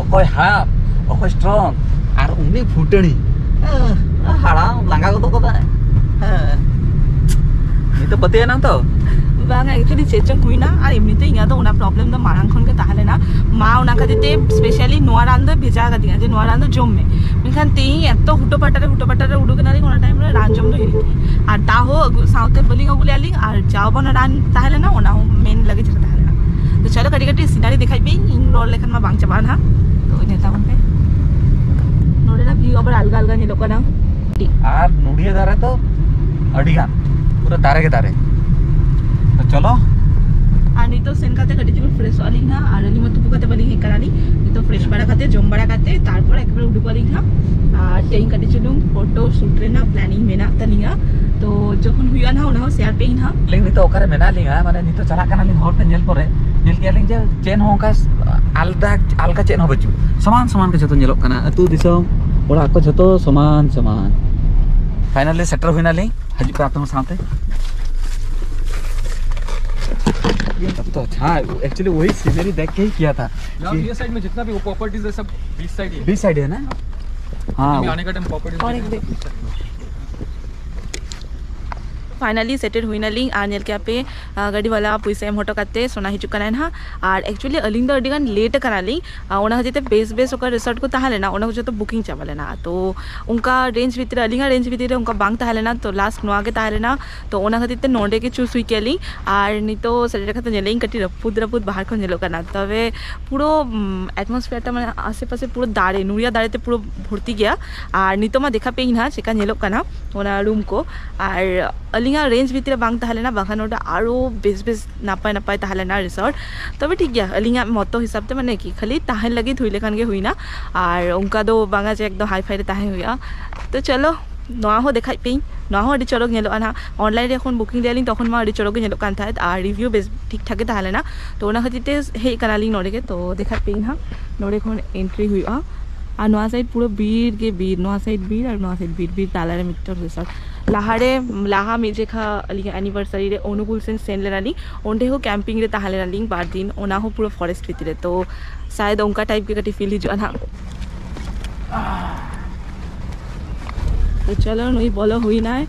ᱚᱠᱚᱭ ᱦᱟᱲᱟᱢ, ᱚᱠᱚᱭ ᱥᱴᱨᱚᱝ, ᱟᱨ ᱩᱱᱤ ᱯᱷᱩᱴᱟᱹᱱᱤ᱾ ᱟᱦ, ᱦᱟᱲᱟᱢ ᱞᱟᱸᱜᱟ ᱜᱚᱫᱚᱜ ᱠᱟᱱᱟᱭ᱾ ᱦᱮᱸ᱾ ᱱᱤᱛᱚᱜ ᱯᱟᱹᱛᱭᱟᱹᱣ ᱮᱱᱟᱢ ᱛᱚ? ᱵᱟᱝ, actually ᱪᱮᱫ ᱪᱚᱝ ᱦᱩᱭᱱᱟ, ᱟᱨ ᱮᱢᱱᱤ ᱛᱮ ᱤᱧᱟᱹᱜ ᱫᱚ ᱚᱱᱟ problem ᱫᱚ ᱢᱟᱲᱟᱝ ᱠᱷᱚᱱ ᱜᱮ ᱛᱟᱦᱮᱸ ᱞᱮᱱᱟ᱾ ᱢᱟ ᱚᱱᱟ ᱠᱷᱟᱹᱛᱤᱨ ᱛᱮ specially ᱱᱚᱣᱟ ᱨᱟᱱ ᱫᱚ ᱵᱷᱮᱡᱟ ᱠᱟᱫᱤᱧᱟ ᱡᱮ ᱱᱚᱣᱟ ᱨᱟᱱ ᱫᱚ ᱡᱚᱢ ᱢᱮ᱾ ᱢᱮᱱᱠᱷᱟᱱ ᱛᱮᱦᱤᱧ ᱮᱛᱚ ᱦᱩᱴᱟᱹ ᱯᱟᱴᱟ ᱨᱮ, ᱦᱩᱴᱟᱹ ᱯᱟᱴᱟ ᱨᱮ ᱩᱰᱩᱠ ᱮᱱᱟᱞᱤᱧ, ᱚᱱᱟ time ᱨᱮ ᱨᱟᱱ ᱡᱚᱢ ᱫᱚ ᱦᱤᱲᱤᱧ ᱠᱮᱫᱟᱹᱧ᱾ ᱟᱨ ᱛᱟᱣ ᱦᱚᱸ ᱟᱹᱜᱩ ᱥᱟᱶᱛᱮ ᱵᱟᱹᱞᱤᱧ ᱟᱹᱜᱩ ᱞᱮᱜᱼᱟ ᱞᱤᱧ, ᱟᱨ ᱡᱟᱣ ᱵᱚᱱ ᱨᱟᱱ ᱛᱟᱦᱮᱸ ᱞᱮᱱᱟ, ᱚᱱᱟ ᱦᱚᱸ ᱢᱮᱱ ᱞᱟᱹᱜᱤᱫ ᱡᱮᱴᱟ ᱛᱟᱦᱮᱸ ᱞᱮᱱᱟ᱾ ᱛᱚ ᱪᱚᱞᱚ ᱠᱟᱹᱴᱤᱡ ᱠᱟᱹᱴᱤᱡ scenery ᱫᱮᱠᱷᱟᱭ ᱯᱮ, ᱤᱧ ᱨᱚᱲ ᱞᱮᱠᱷᱟᱱ ᱢᱟ ᱵᱟᱝ ᱪᱟᱵᱟᱜᱼᱟ ᱱᱟᱦᱟᱜ᱾ ᱛᱚ ᱧᱮᱞ ᱛᱟᱵᱚᱱ ᱯᱮ, ᱱᱚᱰᱮᱱᱟᱜ view ᱟᱵᱟᱨ ᱟᱞᱜᱟ ᱟᱞᱜᱟ ᱧᱮᱞᱚᱜ ᱠᱟᱱᱟ᱾ ᱟᱨ ᱱᱚᱰᱤᱭᱟᱹ ᱫᱷᱟᱨᱮ ᱫᱚ ᱟᱹᱰᱤ ᱜᱟᱱ, ᱯᱩᱨᱟᱹ ᱫᱟᱨᱮ ᱜᱮ ᱫᱟᱨᱮ᱾ ᱛᱚ ᱪᱚᱞᱚ᱾ ᱟᱨ ᱱᱤᱛᱚᱜ ᱥᱮᱱ ᱠᱟᱛᱮ ᱠᱟᱹᱴᱤᱡ ᱪᱩᱞᱩᱝ ᱯᱷᱨᱮᱥᱚᱜ ᱟᱹᱞᱤᱧ ᱱᱟᱦᱟᱜ, ᱟᱨ ᱟᱹᱞᱤᱧ ᱢᱟ ᱛᱩᱯᱩ ᱠᱟᱛᱮ ᱵᱟᱹᱞᱤᱧ ᱦᱮᱡ ᱠᱟᱱᱟ ᱞᱤᱧ᱾ ᱱᱤᱛᱚᱜ ᱯᱷᱨᱮᱥ ᱵᱟᱲᱟ ᱠᱟᱛᱮ, ᱡᱚᱢ ᱵᱟᱲᱟ ᱠᱟᱛᱮ, ᱛᱟᱨᱯᱚᱨ ᱮᱠᱵᱟᱨᱮ ᱩᱰᱩᱠᱚᱜ ᱟᱹᱞᱤᱧ ᱦᱟᱸᱜ᱾ ᱟᱨ ᱛᱮᱦᱮᱧ ᱠᱟᱹᱴᱤᱡ ᱪᱩᱞᱩᱝ ᱯᱷᱳᱴᱳ ᱥᱩᱴ ᱨᱮᱱᱟᱜ ᱯᱞᱮᱱᱤᱝ ᱢᱮᱱᱟᱜ ᱛᱟᱹᱞᱤᱧᱟ, ᱛᱚ ᱡᱚᱠᱷᱚᱱ ᱦᱩᱭᱩᱜᱼᱟ ᱱᱟᱦᱟᱜ ᱚᱱᱟ ᱦᱚᱸ ᱥᱮᱭᱟᱨ ᱯᱮᱭᱟᱹᱧ ᱦᱟᱸᱜ᱾ ᱟᱹᱞᱤᱧ ᱱᱤᱛᱚᱜ ᱚᱠᱟᱨᱮ ᱢᱮᱱᱟᱜ ᱞᱤᱧᱟ, ᱢᱟᱱᱮ ᱱᱤᱛᱚᱜ ᱪᱟᱞᱟᱜ ᱠᱟᱱᱟᱞᱤᱧ ᱦᱚᱨ ᱛᱮ ᱧᱮᱞ ᱯᱚᱨᱮ, ᱧᱮᱞ ᱠᱮᱜᱼᱟ ᱞᱤᱧ ᱡᱮ ᱪᱮᱫ ᱦᱚᱸ ᱚᱱᱠᱟ ᱟᱞᱫᱟ ᱟᱞᱠᱟ ᱪᱮᱫ ᱦᱚᱸ ᱵᱟᱹᱪᱩᱜ, ᱥᱚᱢᱟᱱ ᱥᱚᱢᱟᱱ ᱜᱮ ᱡᱷᱚᱛᱚ ᱧᱮᱞᱚᱜ ᱠᱟᱱᱟ, ᱟᱹᱛᱩ ᱫᱤᱥᱚᱢ ᱚᱲᱟᱜ ᱠᱚ ᱡᱷᱚᱛᱚ ᱥᱚᱢᱟᱱ ᱥᱚᱢᱟᱱ᱾ ᱯᱷᱟᱭᱱᱟᱞᱤ ᱥᱮᱴᱮᱨ ᱦᱩᱭᱱᱟᱞᱤᱧ, ᱦᱤᱡᱩᱜ ᱯᱮ ᱟᱯᱮ ᱦᱚᱸ ᱥᱟᱶᱛᱮ᱾ ᱛᱚ ᱦᱮᱸ, actually ᱚᱭ ᱥᱤᱱᱟᱨᱤ ᱫᱮᱠᱷ ᱠᱮ ᱦᱤ ᱠᱤᱭᱟ ᱛᱷᱟ᱾ ᱡᱟᱦᱟᱸ ᱵᱤᱭᱟᱨ ᱥᱟᱭᱤᱰ ᱢᱮ ᱡᱤᱛᱱᱟ ᱵᱷᱤ ᱯᱨᱚᱯᱨᱴᱤᱡ ᱦᱮ ᱥᱟᱵ ᱵᱤᱪ ᱥᱟᱭᱤᱰ ᱦᱤ ᱦᱤ ᱱᱟ? ᱦᱮᱸ, ᱟᱱᱮ ᱠᱟ ᱴᱟᱭᱤᱢ ᱯᱨᱚᱯᱨᱴᱤᱡ ᱯᱷᱟᱭᱱᱟᱞᱤ ᱥᱮᱴᱮᱞ ᱦᱩᱭᱱᱟᱞᱤᱧ ᱟᱨ ᱧᱮᱞ ᱠᱮᱜᱼᱟ ᱯᱮ, ᱜᱟᱹᱰᱤ ᱵᱟᱞᱟ ᱯᱚᱭᱥᱟ ᱮᱢ ᱦᱚᱴᱚ ᱠᱟᱛᱮ ᱥᱳᱱᱟ ᱦᱤᱡᱩᱜ ᱠᱟᱱᱟᱭ ᱱᱟᱦᱟᱜ᱾ ᱟᱨ actually ᱟᱹᱞᱤᱧ ᱫᱚ ᱟᱹᱰᱤ ᱜᱟᱱ ᱞᱮᱴ ᱟᱠᱟᱱᱟᱞᱤᱧ, ᱚᱱᱟ ᱠᱷᱟᱹᱛᱤᱨ ᱛᱮ ᱵᱮᱥ ᱵᱮᱥ ᱚᱠᱟ ᱨᱤᱥᱚᱨᱴ ᱠᱚ ᱛᱟᱦᱮᱸ ᱞᱮᱱᱟ ᱚᱱᱟ ᱠᱚ ᱡᱚᱛᱚ ᱵᱩᱠᱤᱝ ᱪᱟᱵᱟ ᱞᱮᱱᱟ᱾ ᱛᱚ ᱚᱱᱠᱟ ᱨᱮᱧᱡᱽ ᱵᱷᱤᱛᱤᱨ ᱨᱮ, ᱟᱹᱞᱤᱧᱟᱜ ᱨᱮᱧᱡᱽ ᱵᱷᱤᱛᱤᱨ ᱨᱮ ᱚᱱᱠᱟ ᱵᱟᱝ ᱛᱟᱦᱮᱸ ᱞᱮᱱᱟ, ᱛᱚ ᱞᱟᱥᱴ ᱱᱚᱣᱟ ᱜᱮ ᱛᱟᱦᱮᱸ ᱞᱮᱱᱟ᱾ ᱛᱚ ᱚᱱᱟ ᱠᱷᱟᱹᱛᱤᱨ ᱛᱮ ᱱᱚᱰᱮ ᱜᱮ ᱪᱩᱡᱽ ᱦᱩᱭ ᱠᱮᱫ ᱞᱤᱧ᱾ ᱟᱨ ᱱᱤᱛᱚᱜ ᱥᱮᱴᱮᱨ ᱠᱟᱛᱮ ᱧᱮᱞᱮᱜ ᱟᱹᱧ ᱠᱟᱹᱴᱤᱡ ᱨᱟᱹᱯᱩᱫ ᱨᱟᱹᱯᱩᱫ ᱵᱟᱦᱟᱨ ᱠᱷᱚᱱ ᱧᱮᱞᱚᱜ ᱠᱟᱱᱟ, ᱛᱚᱵᱮ ᱯᱩᱨᱟᱹ ᱮᱴᱢᱚᱥᱯᱷᱤᱭᱟᱨ ᱴᱟ ᱢᱟᱱᱮ ᱟᱥᱮ ᱯᱟᱥᱮ ᱯᱩᱨᱟᱹ ᱫᱟᱨᱮ, ᱱᱩᱲᱤᱭᱟ ᱫᱟᱨᱮ ᱛᱮ ᱯᱩᱨᱟᱹ ᱵᱷᱚᱨᱛᱤ ᱜᱮᱭᱟ᱾ ᱟᱨ ᱱᱤᱛᱚᱜ ᱢᱟ ᱫᱮᱠᱷᱟ ᱯᱮᱭᱟᱹᱧ ᱱᱟᱦᱟᱜ ᱪᱮᱠᱟ ᱧᱮᱞᱚᱜ ᱠᱟᱱᱟ ᱚᱱᱟ ᱨᱩᱢ ᱠᱚ᱾ ᱟᱨ ᱟᱹᱞᱤᱧᱟᱜ ᱨᱮᱧᱡᱽ ᱵᱷᱤᱛᱤᱨ ᱨᱮ ᱵᱟᱝ ᱛᱟᱦᱮᱸ ᱞᱮᱱᱟ, ᱵᱟᱠᱷᱟᱱ ᱱᱚᱰᱮ ᱟᱨᱚ ᱵᱮᱥ ᱵᱮᱥ ᱱᱟᱯᱟᱭ ᱱᱟᱯᱟᱭ ᱛᱟᱦᱮᱸ ᱞᱮᱱᱟ ᱨᱤᱥᱚᱨᱴ᱾ ᱛᱚᱵᱮ ᱴᱷᱤᱠ ᱜᱮᱭᱟ, ᱟᱹᱞᱤᱧᱟᱜ ᱢᱚᱛᱚ ᱦᱤᱥᱟᱹᱵ ᱛᱮ ᱢᱟᱱᱮ ᱠᱤ ᱠᱷᱟᱹᱞᱤ ᱛᱟᱦᱮᱱ ᱞᱟᱹᱜᱤᱫ ᱦᱩᱭ ᱞᱮᱠᱷᱟᱱ ᱜᱮ ᱦᱩᱭᱱᱟ, ᱟᱨ ᱚᱱᱠᱟ ᱫᱚ ᱵᱟᱝᱟ ᱡᱮ ᱮᱠᱫᱚᱢ ᱦᱟᱭ ᱯᱷᱟᱭ ᱨᱮ ᱛᱟᱦᱮᱸ ᱦᱩᱭᱩᱜᱼᱟ᱾ ᱛᱚ ᱪᱚᱞᱚ, ᱱᱚᱣᱟ ᱦᱚᱸ ᱫᱮᱠᱷᱟᱭ ᱯᱮᱭᱟᱹᱧ, ᱱᱚᱣᱟ ᱦᱚᱸ ᱟᱹᱰᱤ ᱪᱚᱨᱚᱠ ᱧᱮᱞᱚᱜᱼᱟ ᱱᱟᱦᱟᱜ᱾ ᱚᱱᱞᱟᱭᱤᱱ ᱨᱮ ᱡᱚᱠᱷᱚᱱ ᱵᱩᱠᱤᱝ ᱞᱮᱫᱟ ᱞᱤᱧ ᱛᱚᱠᱷᱚᱱ ᱢᱟ ᱟᱹᱰᱤ ᱪᱚᱨᱚᱠ ᱜᱮ ᱧᱮᱞᱚᱜ ᱠᱟᱱ ᱛᱟᱦᱮᱸᱫ ᱟᱨ ᱨᱤᱵᱷᱤᱭᱩ ᱵᱮᱥ ᱴᱷᱤᱠ ᱴᱷᱟᱠ ᱜᱮ ᱛᱟᱦᱮᱸ ᱞᱮᱱᱟ᱾ ᱛᱚ ᱚᱱᱟ ᱠᱷᱟᱹᱛᱤᱨ ᱛᱮ ᱦᱮᱡ ᱠᱟᱱᱟᱞᱤᱧ ᱱᱚᱰᱮ ᱜᱮ᱾ ᱛᱚ ᱫᱮᱠᱷᱟᱭ ᱯᱮᱭᱟᱹᱧ ᱱᱟᱦᱟᱜ, ᱱᱚᱰᱮ ᱠᱷᱚᱱ ᱮᱱᱴᱨᱤ ᱦᱩᱭᱩᱜᱼᱟ᱾ ᱟᱨ ᱱᱚᱣᱟ ᱥᱟᱭᱤᱰ ᱯᱩᱨᱟᱹ ᱵᱤᱨ ᱜᱮ ᱵᱤᱨ, ᱱᱚᱣᱟ ᱥᱟᱭᱤᱰ ᱵᱤᱨ ᱟᱨ ᱱᱚᱣᱟ ᱥᱟᱭᱤᱰ ᱵᱤᱨ, ᱵᱤᱨ ᱛᱟᱞᱟᱨᱮ ᱢᱤᱫᱴᱟᱝ ᱨᱤᱥᱚᱨᱴ᱾ ᱞᱟᱦᱟᱨᱮ, ᱞᱟᱦᱟ ᱢᱤᱫ ᱡᱮᱠᱷᱟ ᱟᱹᱞᱤᱧᱟᱜ ᱮᱱᱤᱵᱷᱟᱨᱥᱟᱨᱤ ᱨᱮ ᱚᱱᱩᱜᱩᱞ ᱥᱮᱱ ᱥᱮᱱ ᱞᱮᱱᱟᱞᱤᱧ, ᱚᱸᱰᱮ ᱦᱚᱸ ᱠᱮᱢᱯᱤᱝ ᱨᱮ ᱛᱟᱦᱮᱸ ᱞᱮᱱᱟᱞᱤᱧ ᱵᱟᱨ ᱫᱤᱱ, ᱚᱱᱟ ᱦᱚᱸ ᱯᱩᱨᱟᱹ ᱯᱷᱚᱨᱮᱥᱴ ᱵᱷᱤᱛᱤᱨ ᱨᱮ᱾ ᱛᱚ ᱥᱟᱭᱮᱫ ᱚᱱᱠᱟ ᱴᱟᱭᱤᱯ ᱜᱮ ᱠᱟᱹᱴᱤᱡ ᱯᱷᱤᱞ ᱦᱤᱡᱩᱜᱼᱟ ᱱᱟᱦᱟᱜ᱾ ᱛᱚ ᱪᱚᱞᱚ, ᱱᱩᱭ ᱵᱚᱞᱚ ᱦᱩᱭᱱᱟᱭ᱾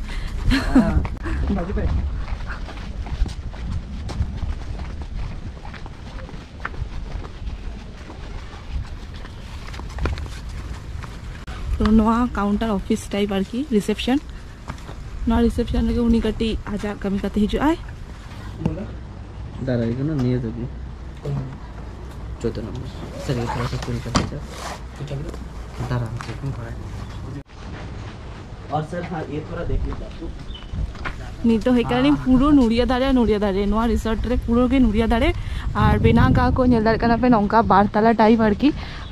ᱛᱚ ᱱᱚᱣᱟ ᱠᱟᱣᱩᱱᱴᱟᱨ ᱚᱯᱷᱤᱥ ᱴᱟᱭᱤᱯ ᱟᱨᱠᱤ, ᱨᱤᱥᱮᱯᱥᱚᱱ᱾ ᱱᱚᱣᱟ ᱨᱤᱥᱮᱯᱥᱚᱱ ᱨᱮᱜᱮ ᱩᱱᱤ ᱠᱟᱹᱴᱤᱡ ᱟᱡᱟᱜ ᱠᱟᱹᱢᱤ ᱠᱟᱛᱮ ᱦᱤᱡᱩᱜ ᱟᱭ᱾ ᱫᱟᱨᱟᱭ ᱠᱟᱱᱟ ᱱᱤᱭᱟᱹ ᱫᱷᱟᱹᱵᱤᱡ᱾ ᱪᱳᱫᱫᱳ ᱱᱚᱢᱵᱚᱨ᱾ ᱥᱟᱹᱨᱤ ᱜᱮ ᱛᱷᱚᱲᱟ ᱥᱟ ᱪᱮᱧᱡᱽ ᱠᱟᱛᱮ ᱪᱟ᱾ ᱫᱟᱨᱟᱢ ᱪᱮᱠ ᱤᱧ ᱠᱚᱨᱟᱣ᱾ ᱚᱨ ᱥᱟᱨ, ᱦᱟᱸ, ᱭᱮ ᱛᱷᱚᱲᱟ ᱫᱮᱠᱷ ᱞᱮᱛᱟ ᱛᱩ᱾ ᱱᱤᱛ ᱫᱚ ᱦᱮᱡ ᱠᱟᱱᱟᱞᱤᱧ ᱯᱩᱨᱟᱹ ᱱᱚᱲᱤᱭᱟ ᱫᱟᱨᱮ, ᱱᱚᱲᱤᱭᱟ ᱫᱟᱨᱮ᱾ ᱱᱚᱣᱟ ᱨᱤᱥᱚᱨᱴ ᱨᱮ ᱯᱩᱨᱟᱹ ᱜᱮ ᱱᱚᱲᱤᱭᱟ ᱫᱟᱨᱮ᱾ ᱟᱨ ᱵᱮᱱᱟᱣ ᱠᱟᱜᱼᱟ ᱠᱚ, ᱧᱮᱞ ᱫᱟᱲᱮᱭᱟᱜ ᱠᱟᱱᱟ ᱯᱮ, ᱱᱚᱝᱠᱟ ᱵᱟᱨ ᱛᱟᱞᱟ ᱴᱟᱭᱤᱯ ᱟᱨᱠᱤ᱾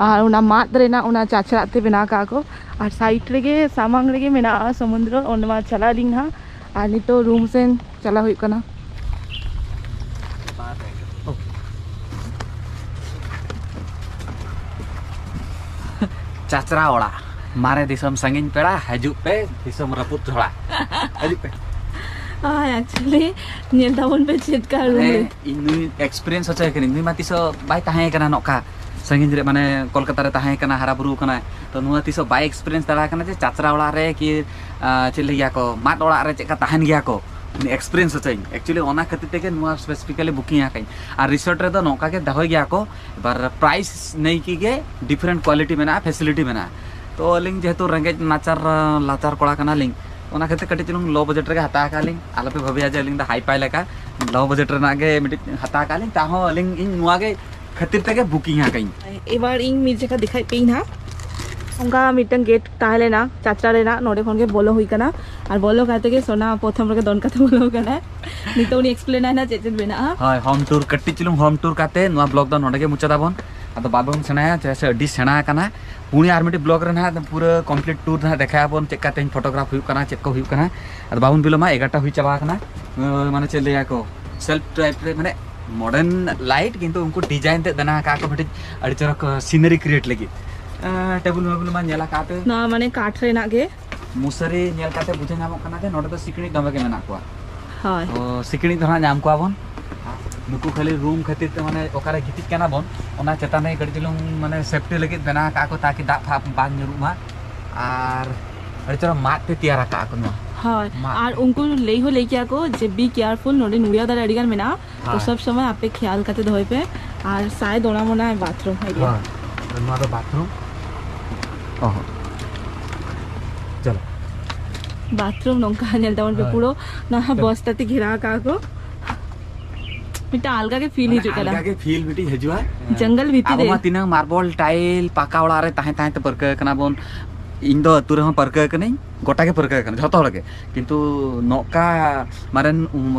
ᱟᱨ ᱚᱱᱟ ᱢᱟᱫ ᱨᱮᱱᱟᱜ ᱚᱱᱟ ᱪᱟᱪᱨᱟᱜ ᱛᱮ ᱵᱮᱱᱟᱣ ᱠᱟᱜᱼᱟ ᱠᱚ᱾ ᱟᱨ ᱥᱟᱭᱤᱰ ᱨᱮᱜᱮ, ᱥᱟᱢᱟᱝ ᱨᱮᱜᱮ ᱢᱮᱱᱟᱜᱼᱟ ᱥᱚᱢᱩᱫᱨᱚ, ᱚᱸᱰᱮ ᱢᱟ ᱪᱟᱞᱟᱜ ᱟᱹᱞᱤᱧ ᱦᱟᱸᱜ᱾ ᱟᱨ ᱱᱤᱛᱚᱜ ᱨᱩᱢ ᱥᱮᱱ ᱪᱟᱞᱟᱣ ᱦᱩᱭᱩᱜ ᱠᱟᱱᱟ᱾ ᱪᱟᱪᱨᱟ ᱚᱲᱟᱜ, ᱢᱟᱨᱮ ᱫᱤᱥᱚᱢ ᱥᱟᱺᱜᱤᱧ ᱯᱮᱲᱟ, ᱦᱤᱡᱩᱜ ᱯᱮ ᱫᱤᱥᱚᱢ ᱨᱟᱹᱯᱩᱫ ᱡᱷᱚᱲᱟ᱾ ᱦᱤᱡᱩᱜ ᱯᱮ᱾ ᱦᱳᱭ, actually ᱧᱮᱞ ᱛᱟᱵᱚᱱ ᱯᱮ ᱪᱮᱫ ᱠᱟ ᱨᱩᱢ ᱨᱮ᱾ ᱢᱟᱱᱮ, ᱤᱧ ᱱᱩᱭ ᱮᱠᱥᱯᱤᱨᱤᱭᱮᱱᱥ ᱦᱚᱪᱚᱭ ᱠᱟᱹᱱᱟᱹᱧ᱾ ᱱᱩᱭ ᱢᱟ ᱛᱤᱥ ᱦᱚᱸ ᱵᱟᱭ ᱛᱟᱦᱮᱸ ᱠᱟᱱᱟ ᱱᱚᱝᱠᱟ ᱥᱟᱺᱜᱤᱧ ᱨᱮ, ᱢᱟᱱᱮ ᱠᱳᱞᱠᱟᱛᱟ ᱨᱮ ᱛᱟᱦᱮᱸ ᱠᱟᱱᱟ, ᱦᱟᱨᱟ ᱵᱩᱨᱩ ᱠᱟᱱᱟᱭ᱾ ᱛᱚ ᱱᱚᱣᱟ ᱛᱤᱥ ᱦᱚᱸ ᱵᱟᱭ ᱮᱠᱥᱯᱤᱨᱤᱭᱮᱱᱥ ᱫᱟᱲᱮ ᱠᱟᱱᱟ ᱡᱮ ᱪᱟᱪᱨᱟ ᱚᱲᱟᱜ ᱨᱮ ᱠᱤ, ᱟᱸ, ᱪᱮᱫ ᱞᱟᱹᱭ ᱜᱮᱭᱟ ᱠᱚ, ᱢᱟᱫ ᱚᱲᱟᱜ ᱨᱮ ᱪᱮᱫ ᱞᱮᱠᱟ ᱛᱟᱦᱮᱱ ᱜᱮᱭᱟ ᱠᱚ, ᱩᱱᱤ ᱮᱠᱥᱯᱤᱨᱤᱭᱮᱱᱥ ᱦᱚᱪᱚᱭᱤᱧ᱾ Actually ᱚᱱᱟ ᱠᱷᱟᱹᱛᱤᱨ ᱛᱮᱜᱮ ᱱᱚᱣᱟ specifically booking ᱟᱠᱟᱫᱟᱹᱧ᱾ ᱟᱨ ᱨᱤᱥᱚᱨᱴ ᱨᱮᱫᱚ ᱱᱚᱝᱠᱟ ᱜᱮ ᱫᱚᱦᱚᱭ ᱜᱮᱭᱟ ᱠᱚ, ᱮᱵᱟᱨ ᱯᱨᱟᱭᱤᱥ ᱱᱮᱭ ᱠᱤ ᱜᱮ ᱰᱤᱯᱷᱟᱨᱮᱱᱴ ᱠᱣᱟᱞᱤᱴᱤ ᱢᱮᱱᱟᱜᱼᱟ, ᱯᱷᱮᱥᱤᱞᱤᱴᱤ ᱢᱮᱱᱟᱜᱼᱟ᱾ ᱛᱚ ᱟᱹᱞᱤᱧ ᱡᱮᱦᱮᱛᱩ ᱨᱮᱸᱜᱮᱡ ᱱᱟᱪᱟᱨ, ᱞᱟᱪᱟᱨ ᱠᱚᱲᱟ ᱠᱟᱱᱟᱞᱤᱧ, ᱚᱱᱟ ᱠᱷᱟᱹᱛᱤᱨ ᱠᱟᱹᱴᱤᱡ ᱪᱩᱞᱩᱝ ᱞᱳ ᱵᱟᱡᱮᱴ ᱨᱮᱜᱮ ᱦᱟᱛᱟᱣ ᱟᱠᱟᱫ ᱞᱤᱧ᱾ ᱟᱞᱚᱯᱮ ᱵᱷᱟᱵᱤᱭᱟ ᱡᱮ ᱟᱹᱞᱤᱧ ᱫᱚ ᱦᱟᱭ ᱯᱟᱭ ᱞᱮᱠᱟ, ᱞᱳ ᱵᱟᱡᱮᱴ ᱨᱮᱱᱟᱜ ᱜᱮ ᱢᱤᱫᱴᱤᱡ ᱦᱟᱛᱟᱣ ᱟᱠᱟᱫ ᱞᱤᱧ᱾ ᱛᱟᱦᱚᱸ ᱟᱹᱞᱤᱧ, ᱤᱧ ᱱᱚᱣᱟ ᱜᱮ ᱠᱷᱟᱹᱛᱤᱨ ᱛᱮᱜᱮ ᱵᱩᱠᱤᱝ ᱟᱠᱟᱫ ᱤᱧ᱾ ᱮᱵᱟᱨ ᱤᱧ ᱢᱤᱫ ᱡᱟᱭᱜᱟ ᱫᱮᱠᱷᱟᱭ ᱯᱮᱭᱟᱹᱧ ᱦᱟᱸᱜ᱾ ᱚᱱᱠᱟ ᱢᱤᱫᱴᱟᱝ ᱜᱮᱴ ᱛᱟᱦᱮᱸ ᱞᱮᱱᱟ ᱪᱟᱪᱨᱟ ᱨᱮᱱᱟᱜ, ᱱᱚᱰᱮ ᱠᱷᱚᱱ ᱜᱮ ᱵᱚᱞᱚ ᱦᱩᱭ ᱠᱟᱱᱟ᱾ ᱟᱨ ᱵᱚᱞᱚ ᱠᱟᱛᱮ ᱜᱮ ᱥᱳᱱᱟ ᱯᱨᱚᱛᱷᱚᱢ ᱨᱮᱜᱮ ᱫᱚᱱ ᱠᱟᱛᱮ ᱵᱚᱞᱚ ᱠᱟᱱᱟᱭ᱾ ᱱᱤᱛᱚᱜ ᱩᱱᱤ ᱮᱠᱥᱯᱞᱮᱱ ᱟᱭ ᱱᱟ ᱪᱮᱫ ᱪᱮᱫ ᱢᱮᱱᱟᱜᱼᱟ᱾ ᱦᱳᱭ, ᱦᱳᱢ ᱴᱩᱨ, ᱠᱟᱹᱴᱤᱡ ᱪᱩᱞᱩᱝ ᱦᱳᱢ ᱴᱩᱨ ᱠᱟᱛᱮ ᱱᱚᱣᱟ ᱵᱞᱚᱜ ᱫᱚ ᱱᱚᱰᱮ ᱜᱮ ᱢᱩᱪᱟᱹᱫ ᱟᱵᱚᱱ᱾ ᱟᱫᱚ ᱵᱟᱵᱚᱱ ᱥᱮᱬᱟᱭᱟ, ᱪᱮᱫᱟᱜ ᱥᱮ ᱟᱹᱰᱤ ᱥᱮᱬᱟ ᱟᱠᱟᱱᱟ᱾ ᱯᱩᱱᱭᱟᱹ ᱟᱨ ᱢᱤᱫᱴᱤᱡ ᱵᱞᱚᱜ ᱨᱮ ᱱᱟᱦᱟᱜ ᱯᱩᱨᱟᱹ ᱠᱚᱢᱯᱞᱤᱴ ᱴᱩᱨ ᱱᱟᱦᱟᱜ ᱫᱮᱠᱷᱟᱣ ᱟᱵᱚᱱ, ᱪᱮᱫ ᱠᱟ ᱛᱮᱦᱮᱧ ᱯᱷᱳᱴᱳᱜᱨᱟᱯ ᱦᱩᱭᱩᱜ ᱠᱟᱱᱟ, ᱪᱮᱫ ᱠᱚ ᱦᱩᱭᱩᱜ ᱠᱟᱱᱟ᱾ ᱟᱫᱚ ᱵᱟᱵᱚᱱ ᱵᱤᱞᱚᱢᱟ, ᱮᱜᱟᱨᱚᱴᱟ ᱦᱩᱭ ᱪᱟᱵᱟ ᱟᱠᱟᱱᱟ᱾ ᱟᱸ, ᱢᱟᱱᱮ ᱪᱮᱫ ᱞᱟᱹᱭᱟ ᱠᱚ, ᱥᱮᱞᱯ ᱴᱟᱭᱤᱯ ᱨᱮ, ᱢᱟᱱᱮ ᱢᱚᱰᱟᱨᱱ ᱞᱟᱭᱤᱴ, ᱠᱤᱱᱛᱩ ᱩᱱᱠᱩ ᱰᱤᱡᱟᱭᱤᱱ ᱛᱮ ᱵᱮᱱᱟᱣ ᱟᱠᱟᱫ ᱠᱚ ᱢᱤᱫᱴᱤᱡ ᱟᱹᱰᱤ ᱪᱚᱨᱚᱠ ᱥᱤᱱᱟᱨᱤ ᱠᱨᱤᱭᱮᱴ ᱞᱟᱹᱜᱤᱫ᱾ ᱟᱸ, ᱴᱮᱵᱩᱞ ᱢᱮᱵᱩᱞ ᱢᱟ ᱧᱮᱞ ᱟᱠᱟᱫ ᱯᱮ᱾ ᱱᱚᱣᱟ ᱢᱟᱱᱮ ᱠᱟᱴ ᱨᱮᱱᱟᱜ ᱜᱮ᱾ ᱢᱚᱥᱟᱨᱤ ᱧᱮᱞ ᱠᱟᱛᱮ ᱵᱩᱡᱷᱟᱹᱣ ᱧᱟᱢᱚᱜ ᱠᱟᱱᱟ ᱡᱮ ᱱᱚᱰᱮ ᱫᱚ ᱥᱤᱠᱲᱤᱡ ᱫᱚᱢᱮ ᱜᱮ ᱢᱮᱱᱟᱜ ᱠᱚᱣᱟ᱾ ᱦᱳᱭ᱾ ᱛᱚ ᱥᱤᱠᱲᱤᱡ ᱫᱚ ᱦᱟᱸᱜ ᱧᱟᱢ ᱠᱚᱣᱟ ᱵᱚᱱ᱾ ᱱᱩᱠᱩ ᱠᱷᱟᱹᱞᱤ ᱨᱩᱢ ᱠᱷᱟᱹᱛᱤᱨ ᱛᱮ, ᱢᱟᱱᱮ ᱚᱠᱟᱨᱮ ᱜᱤᱛᱤᱡ ᱠᱟᱱᱟ ᱵᱚᱱ, ᱚᱱᱟ ᱪᱮᱛᱟᱱ ᱨᱮ ᱠᱟᱹᱴᱤᱡ ᱪᱩᱞᱩᱝ ᱢᱟᱱᱮ ᱥᱮᱯᱴᱤ ᱞᱟᱹᱜᱤᱫ ᱵᱮᱱᱟᱣ ᱟᱠᱟᱫ ᱠᱚ, ᱛᱟᱠᱤ ᱫᱟᱜ ᱯᱷᱟᱜ ᱵᱟᱝ ᱧᱩᱨᱩᱜ ᱢᱟ᱾ ᱟᱨ ᱟᱹᱰᱤ ᱪᱮᱦᱨᱟ ᱢᱟᱫ ᱛᱮ ᱛᱮᱭᱟᱨ ᱟᱠᱟᱫ ᱠᱚ ᱱᱚᱣᱟ᱾ ᱦᱳᱭ᱾ ᱢᱟᱫ ᱟᱨ ᱛᱮ᱾ ᱩᱱᱠᱩ ᱞᱟᱹᱭ ᱦᱚᱸ ᱞᱟᱹᱭ ᱠᱮᱭᱟ ᱠᱚ ᱡᱮ, "Be careful, ᱱᱚᱰᱮ ᱱᱩᱲᱤᱭᱟ ᱫᱟᱨᱮ ᱟᱹᱰᱤ ᱜᱟᱱ ᱢᱮᱱᱟᱜᱼᱟ, ᱛᱚ ᱦᱳᱭ᱾ ᱥᱚᱵ ᱥᱚᱢᱚᱭ ᱟᱯᱮ ᱠᱷᱮᱭᱟᱞ ᱠᱟᱛᱮ ᱫᱚᱦᱚᱭ ᱯᱮ᱾" ᱟᱨ ᱥᱟᱭ ᱫᱚᱲᱟ ᱢᱚᱱᱟ ᱵᱟᱛᱷᱨᱩᱢ ᱮᱨᱤᱭᱟ᱾ ᱦᱳᱭ᱾ ᱱᱚᱣᱟ ᱫᱚ ᱵᱟᱛᱷᱨᱩᱢ᱾ ᱚ ᱦᱚᱸ᱾ ᱪᱚᱞᱚ᱾ ᱵᱟᱛᱷᱨᱩᱢ ᱱᱚᱝᱠᱟ ᱧᱮᱞ ᱛᱟᱵᱚᱱ ᱯᱮ, ᱦᱳᱭ᱾ ᱯᱩᱨᱟᱹ ᱱᱟᱦᱟᱜ ᱪᱚᱞᱚ᱾ ᱵᱚᱥᱛᱟ ᱛᱮ ᱜᱷᱮᱨᱟᱣ ᱠᱟᱜᱼᱟ ᱠᱚ᱾ ᱢᱤᱫᱴᱟᱝ ᱟᱞᱜᱟ ᱜᱮ ᱯᱷᱤᱞ ᱢᱟᱱᱮ ᱦᱤᱡᱩᱜ ᱠᱟᱱᱟ᱾ ᱟᱞᱜᱟ ᱜᱮ ᱯᱷᱤᱞ ᱢᱤᱫᱴᱤᱡ ᱦᱤᱡᱩᱜᱼᱟ᱾ ᱡᱚᱝᱜᱚᱞ ᱵᱷᱤᱛᱤᱨ ᱟᱵᱚ ᱨᱮ᱾ ᱢᱟ ᱛᱤᱱᱟᱹᱝ ᱢᱟᱨᱵᱚᱞ ᱴᱟᱭᱤᱞ ᱯᱟᱠᱟ ᱚᱲᱟᱜ ᱨᱮ ᱛᱟᱦᱮᱸ ᱛᱟᱦᱮᱸ ᱛᱮ ᱯᱟᱹᱨᱠᱟᱹᱣ ᱠᱟᱱᱟ ᱵᱚᱱ᱾ ᱤᱧ ᱫᱚ ᱟᱹᱛᱩ ᱨᱮᱦᱚᱸ ᱯᱟᱹᱨᱠᱟᱹᱣ ᱠᱟᱹᱱᱟᱹᱧ, ᱜᱚᱴᱟ ᱜᱮ ᱯᱟᱹᱨᱠᱟᱹᱣ ᱠᱟᱱᱟ, ᱡᱷᱚᱛᱚ ᱦᱚᱲ ᱜᱮ᱾ ᱠᱤᱱᱛᱩ ᱱᱚᱝᱠᱟ ᱢᱟᱨᱮᱱ, ᱩᱢ,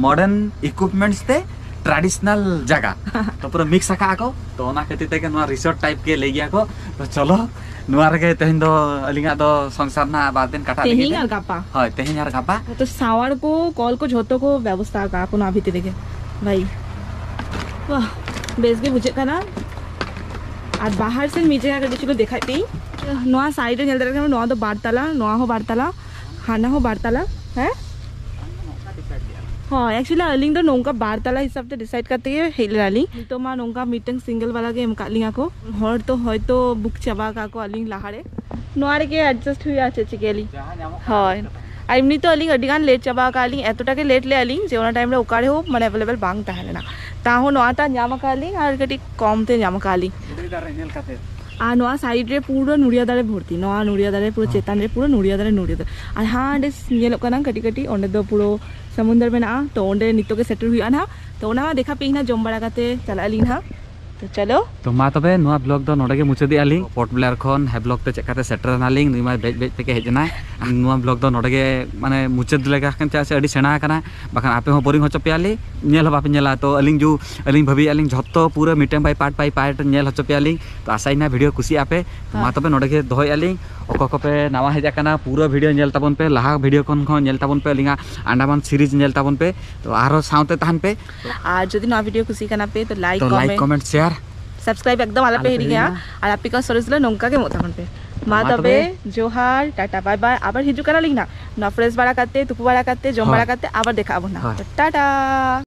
ᱢᱚᱰᱟᱨᱱ ᱤᱠᱩᱯᱢᱮᱱᱴᱥ ᱛᱮ traditional ᱡᱟᱭᱜᱟ᱾ ᱛᱚ ᱯᱩᱨᱟᱹ mix ᱟᱠᱟᱫ ᱟᱠᱚ, ᱛᱚ ᱚᱱᱟ ᱠᱷᱟᱹᱛᱤᱨ ᱛᱮᱜᱮ ᱱᱚᱣᱟ resort type ᱜᱮ ᱞᱟᱹᱭ ᱜᱮᱭᱟ ᱠᱚ᱾ ᱛᱚ ᱪᱚᱞᱚ, ᱱᱚᱣᱟ ᱨᱮᱜᱮ ᱛᱮᱦᱮᱧ ᱫᱚ ᱟᱹᱞᱤᱧᱟᱜ ᱫᱚ ᱥᱚᱝᱥᱟᱨ ᱱᱟᱜ ᱵᱟᱨ ᱫᱤᱱ ᱠᱟᱴᱟᱜ ᱞᱟᱹᱜᱤᱫ᱾ ᱛᱮᱦᱮᱧ ᱟᱨ ᱜᱟᱯᱟ᱾ ᱦᱳᱭ, ᱛᱮᱦᱮᱧ ᱟᱨ ᱜᱟᱯᱟ᱾ ᱛᱚ ᱥᱟᱣᱟᱨ ᱠᱚ, ᱠᱚᱞ ᱠᱚ ᱡᱷᱚᱛᱚ ᱠᱚ ᱵᱮᱵᱚᱥᱛᱷᱟ ᱟᱠᱟᱫ ᱟᱠᱚ ᱱᱚᱣᱟ ᱵᱷᱤᱛᱤᱨ ᱨᱮᱜᱮ᱾ ᱵᱷᱟᱭ, ᱵᱟᱦ, ᱵᱮᱥ ᱜᱮ ᱵᱩᱡᱷᱟᱹᱜ ᱠᱟᱱᱟ᱾ ᱟᱨ ᱵᱟᱦᱟᱨ ᱥᱮᱱ ᱢᱤᱫ ᱡᱟᱭᱜᱟ ᱠᱟᱹᱴᱤᱡ ᱪᱩᱞᱩ ᱫᱮᱠᱷᱟᱭ ᱯᱮ᱾ ᱱᱚᱣᱟ side ᱨᱮ ᱧᱮᱞ ᱫᱟᱲᱮᱭᱟᱜ ᱠᱟᱱᱟ, ᱱᱚᱣᱟ ᱫᱚ ᱵᱟᱨ ᱛᱟᱞᱟ, ᱱᱚᱣᱟ ᱦᱚᱸ ᱵᱟᱨ ᱛᱟᱞᱟ, ᱦᱟᱱᱟ ᱦᱚᱸ ᱵᱟᱨ ᱛᱟᱞᱟ᱾ ᱦᱮᱸ, ᱦᱳᱭ, actually ᱟᱹᱞᱤᱧ ᱫᱚ ᱱᱚᱝᱠᱟ ᱵᱟᱨ ᱛᱟᱞᱟ ᱦᱤᱥᱟᱹᱵ ᱛᱮ decide ᱠᱟᱛᱮ ᱜᱮ ᱦᱮᱡ ᱞᱮᱱᱟᱞᱤᱧ᱾ ᱱᱤᱛᱚᱜ ᱢᱟ ᱱᱚᱝᱠᱟ ᱢᱤᱫᱴᱟᱝ single ᱵᱟᱞᱟ ᱜᱮ ᱮᱢ ᱟᱠᱟᱫ ᱞᱤᱧᱟ ᱠᱚ᱾ ᱦᱚᱲ ᱛᱚ ᱦᱚᱭᱛᱚ book ᱪᱟᱵᱟ ᱟᱠᱟᱫ ᱠᱚ ᱟᱹᱞᱤᱧ ᱞᱟᱦᱟᱨᱮ᱾ ᱱᱚᱣᱟ ᱨᱮᱜᱮ adjust ᱦᱩᱭᱩᱜᱼᱟ, ᱪᱮᱫ ᱪᱤᱠᱟᱹᱭᱟᱞᱤᱧ? ᱡᱟᱦᱟᱸ ᱧᱟᱢᱚᱜ ᱠᱟᱱᱟ ᱦᱳᱭ᱾ ᱚᱱᱠᱟ ᱫᱚ᱾ ᱟᱨ ᱮᱢᱱᱤ ᱛᱚ ᱟᱹᱞᱤᱧ ᱟᱹᱰᱤ ᱜᱟᱱ late ᱪᱟᱵᱟ ᱟᱠᱟᱫ ᱞᱤᱧ, ᱮᱛᱚᱴᱟ ᱜᱮ late ᱞᱮᱫᱼᱟ ᱞᱤᱧ ᱡᱮ ᱚᱱᱟ time ᱨᱮ ᱚᱠᱟ ᱨᱮᱦᱚᱸ ᱢᱟᱱᱮ available ᱵᱟᱝ ᱛᱟᱦᱮᱸ ᱞᱮᱱᱟ᱾ ᱛᱟᱦᱚᱸ ᱱᱚᱣᱟ ᱴᱟᱜ ᱧᱟᱢ ᱟᱠᱟᱫ ᱞᱤᱧ ᱟᱨ ᱠᱟᱹᱴᱤᱡ ᱠᱚᱢ ᱛᱮ ᱧᱟᱢ ᱟᱠᱟᱫ ᱞᱤᱧ᱾ ᱩᱰᱟᱹᱭ ᱫᱟᱨᱮ ᱧᱮᱞ ᱠᱟᱛᱮ᱾ ᱟᱨ ᱱᱚᱣᱟ side ᱨᱮ ᱯᱩᱨᱟᱹ ᱱᱚᱲᱤᱭᱟ ᱫᱟᱨᱮ ᱵᱷᱚᱨᱛᱤ, ᱱᱚᱣᱟ ᱱᱚᱲᱤᱭᱟ ᱫᱟᱨᱮ ᱯᱩᱨᱟᱹ ᱦᱮᱸ᱾ ᱪᱮᱛᱟᱱ ᱨᱮ ᱯᱩᱨᱟᱹ ᱱᱚᱲᱤᱭᱟ ᱫᱟᱨᱮ, ᱱᱚᱲᱤᱭᱟ ᱫᱟᱨᱮ᱾ ᱟᱨ ᱦᱟᱸᱰᱮ ᱧᱮᱞᱚᱜ ᱠᱟᱱᱟ ᱠᱟᱹᱴᱤᱡ ᱠᱟᱹᱴᱤᱡ, ᱚᱸᱰᱮ ᱫᱚ ᱯᱩᱨᱟᱹ ᱥᱚᱢᱩᱱᱫᱚᱨ ᱢᱮᱱᱟᱜᱼᱟ᱾ ᱛᱚ ᱚᱸᱰᱮ ᱱᱤᱛᱚᱜ ᱜᱮ ᱥᱮᱴᱮᱨ ᱦᱩᱭᱩᱜᱼᱟ ᱱᱟᱦᱟᱜ᱾ ᱛᱚ ᱚᱱᱟ ᱢᱟ ᱫᱮᱠᱷᱟ ᱯᱮ ᱱᱟᱦᱟᱜ, ᱡᱚᱢ ᱵᱟᱲᱟ ᱠᱟᱛᱮ ᱪᱟᱞᱟᱜ ᱟᱹᱞᱤᱧ ᱱᱟᱦᱟᱜ᱾ ᱛᱚ ᱪᱚᱞᱚ᱾ ᱛᱚ ᱢᱟ ᱛᱚᱵᱮ ᱱᱚᱣᱟ vlog ᱫᱚ ᱱᱚᱰᱮ ᱜᱮ ᱢᱩᱪᱟᱹᱫᱮᱜᱼᱟ ᱞᱤᱧ᱾ Port Blair ᱠᱷᱚᱱ ᱦᱮᱵᱞᱚᱠ ᱛᱮ ᱪᱮᱫ ᱞᱮᱠᱟᱛᱮ ᱥᱮᱴᱮᱨ ᱮᱱᱟᱞᱤᱧ, ᱱᱩᱭ ᱢᱟ ᱵᱮᱡ ᱵᱮᱡ ᱛᱮᱜᱮ ᱦᱮᱡ ᱮᱱᱟᱭ᱾ ᱱᱚᱣᱟ vlog ᱫᱚ ᱱᱚᱰᱮ ᱜᱮ ᱢᱟᱱᱮ ᱢᱩᱪᱟᱹᱫ ᱞᱮᱠᱟ ᱠᱟᱱ, ᱪᱮᱫᱟᱜ ᱥᱮ ᱟᱹᱰᱤ ᱥᱮᱬᱟ ᱟᱠᱟᱱᱟ, ᱵᱟᱠᱷᱟᱱ ᱟᱯᱮ ᱦᱚᱸ boring ᱦᱚᱪᱚ ᱯᱮᱭᱟᱞᱤᱧ, ᱧᱮᱞ ᱦᱚᱸ ᱵᱟᱯᱮ ᱧᱮᱞᱟ᱾ ᱛᱚ ᱟᱹᱞᱤᱧ ᱡᱩ ᱟᱹᱞᱤᱧ ᱵᱷᱟᱹᱵᱤᱭᱮᱫᱼᱟ ᱞᱤᱧ ᱡᱷᱚᱛᱚ ᱯᱩᱨᱟᱹ ᱢᱤᱫᱴᱮᱱ by part by part ᱧᱮᱞ ᱦᱚᱪᱚ ᱯᱮᱭᱟᱞᱤᱧ᱾ ᱛᱚ ᱟᱥᱟᱭᱤᱧ ᱱᱟ video ᱠᱩᱥᱤᱭᱟᱜᱼᱟ ᱯᱮ᱾ ᱛᱚ ᱢᱟ ᱦᱳᱭ᱾ ᱛᱚᱵᱮ ᱱᱚᱰᱮ ᱜᱮ ᱫᱚᱦᱚᱭᱮᱫᱼᱟ ᱞᱤᱧ᱾ ᱚᱠᱚᱭ ᱠᱚᱯᱮ ᱱᱟᱣᱟ ᱦᱮᱡ ᱟᱠᱟᱱᱟ, ᱯᱩᱨᱟᱹ video ᱧᱮᱞ ᱛᱟᱵᱚᱱ ᱯᱮ, ᱞᱟᱦᱟ video ᱠᱷᱚᱱ ᱦᱚᱸ ᱧᱮᱞ ᱛᱟᱵᱚᱱ ᱯᱮ, ᱟᱹᱞᱤᱧᱟᱜ ᱟᱱᱰᱟᱢᱟᱱ series ᱧᱮᱞ ᱛᱟᱵᱚᱱ ᱯᱮ᱾ ᱛᱚ ᱟᱨᱦᱚᱸ ᱥᱟᱶᱛᱮ ᱛᱟᱦᱮᱱ ᱯᱮ᱾ ᱟᱨ ᱡᱩᱫᱤ ᱱᱚᱣᱟ video ᱠᱩᱥᱤ ᱠᱟᱱᱟ ᱯᱮ ᱛᱚ like, ᱛᱚ like, comment, comment, share, subscribe ᱮᱠᱫᱚᱢ ᱟᱞᱚᱯᱮ ᱟᱞᱚᱯᱮ ᱦᱤᱲᱤᱧᱟ᱾ ᱦᱤᱲᱤᱧᱟ᱾ ᱟᱨ ᱟᱯᱮ ᱠᱚ stories ᱞᱮ ᱱᱚᱝᱠᱟ ᱜᱮ ᱮᱢᱚᱜ ᱛᱟᱵᱚᱱ ᱯᱮ᱾ ᱢᱟ ᱢᱟ ᱛᱚᱵᱮ ᱛᱚᱵᱮ᱾ ᱡᱚᱦᱟᱨ, ᱴᱟᱴᱟ, bye bye᱾ ᱟᱵᱟᱨ ᱦᱤᱡᱩᱜ ᱠᱟᱱᱟᱞᱤᱧ ᱱᱟᱜ ᱱᱚᱣᱟ fresh ᱵᱟᱲᱟ ᱠᱟᱛᱮ, ᱛᱩᱯᱩ ᱵᱟᱲᱟ ᱠᱟᱛᱮ, ᱡᱚᱢ ᱦᱳᱭ᱾ ᱵᱟᱲᱟ ᱠᱟᱛᱮ ᱟᱵᱟᱨ ᱫᱮᱠᱷᱟᱜ ᱟᱵᱚᱱ ᱱᱟᱜ᱾ ᱦᱳᱭ᱾ ᱛᱚ ᱴᱟᱴᱟ᱾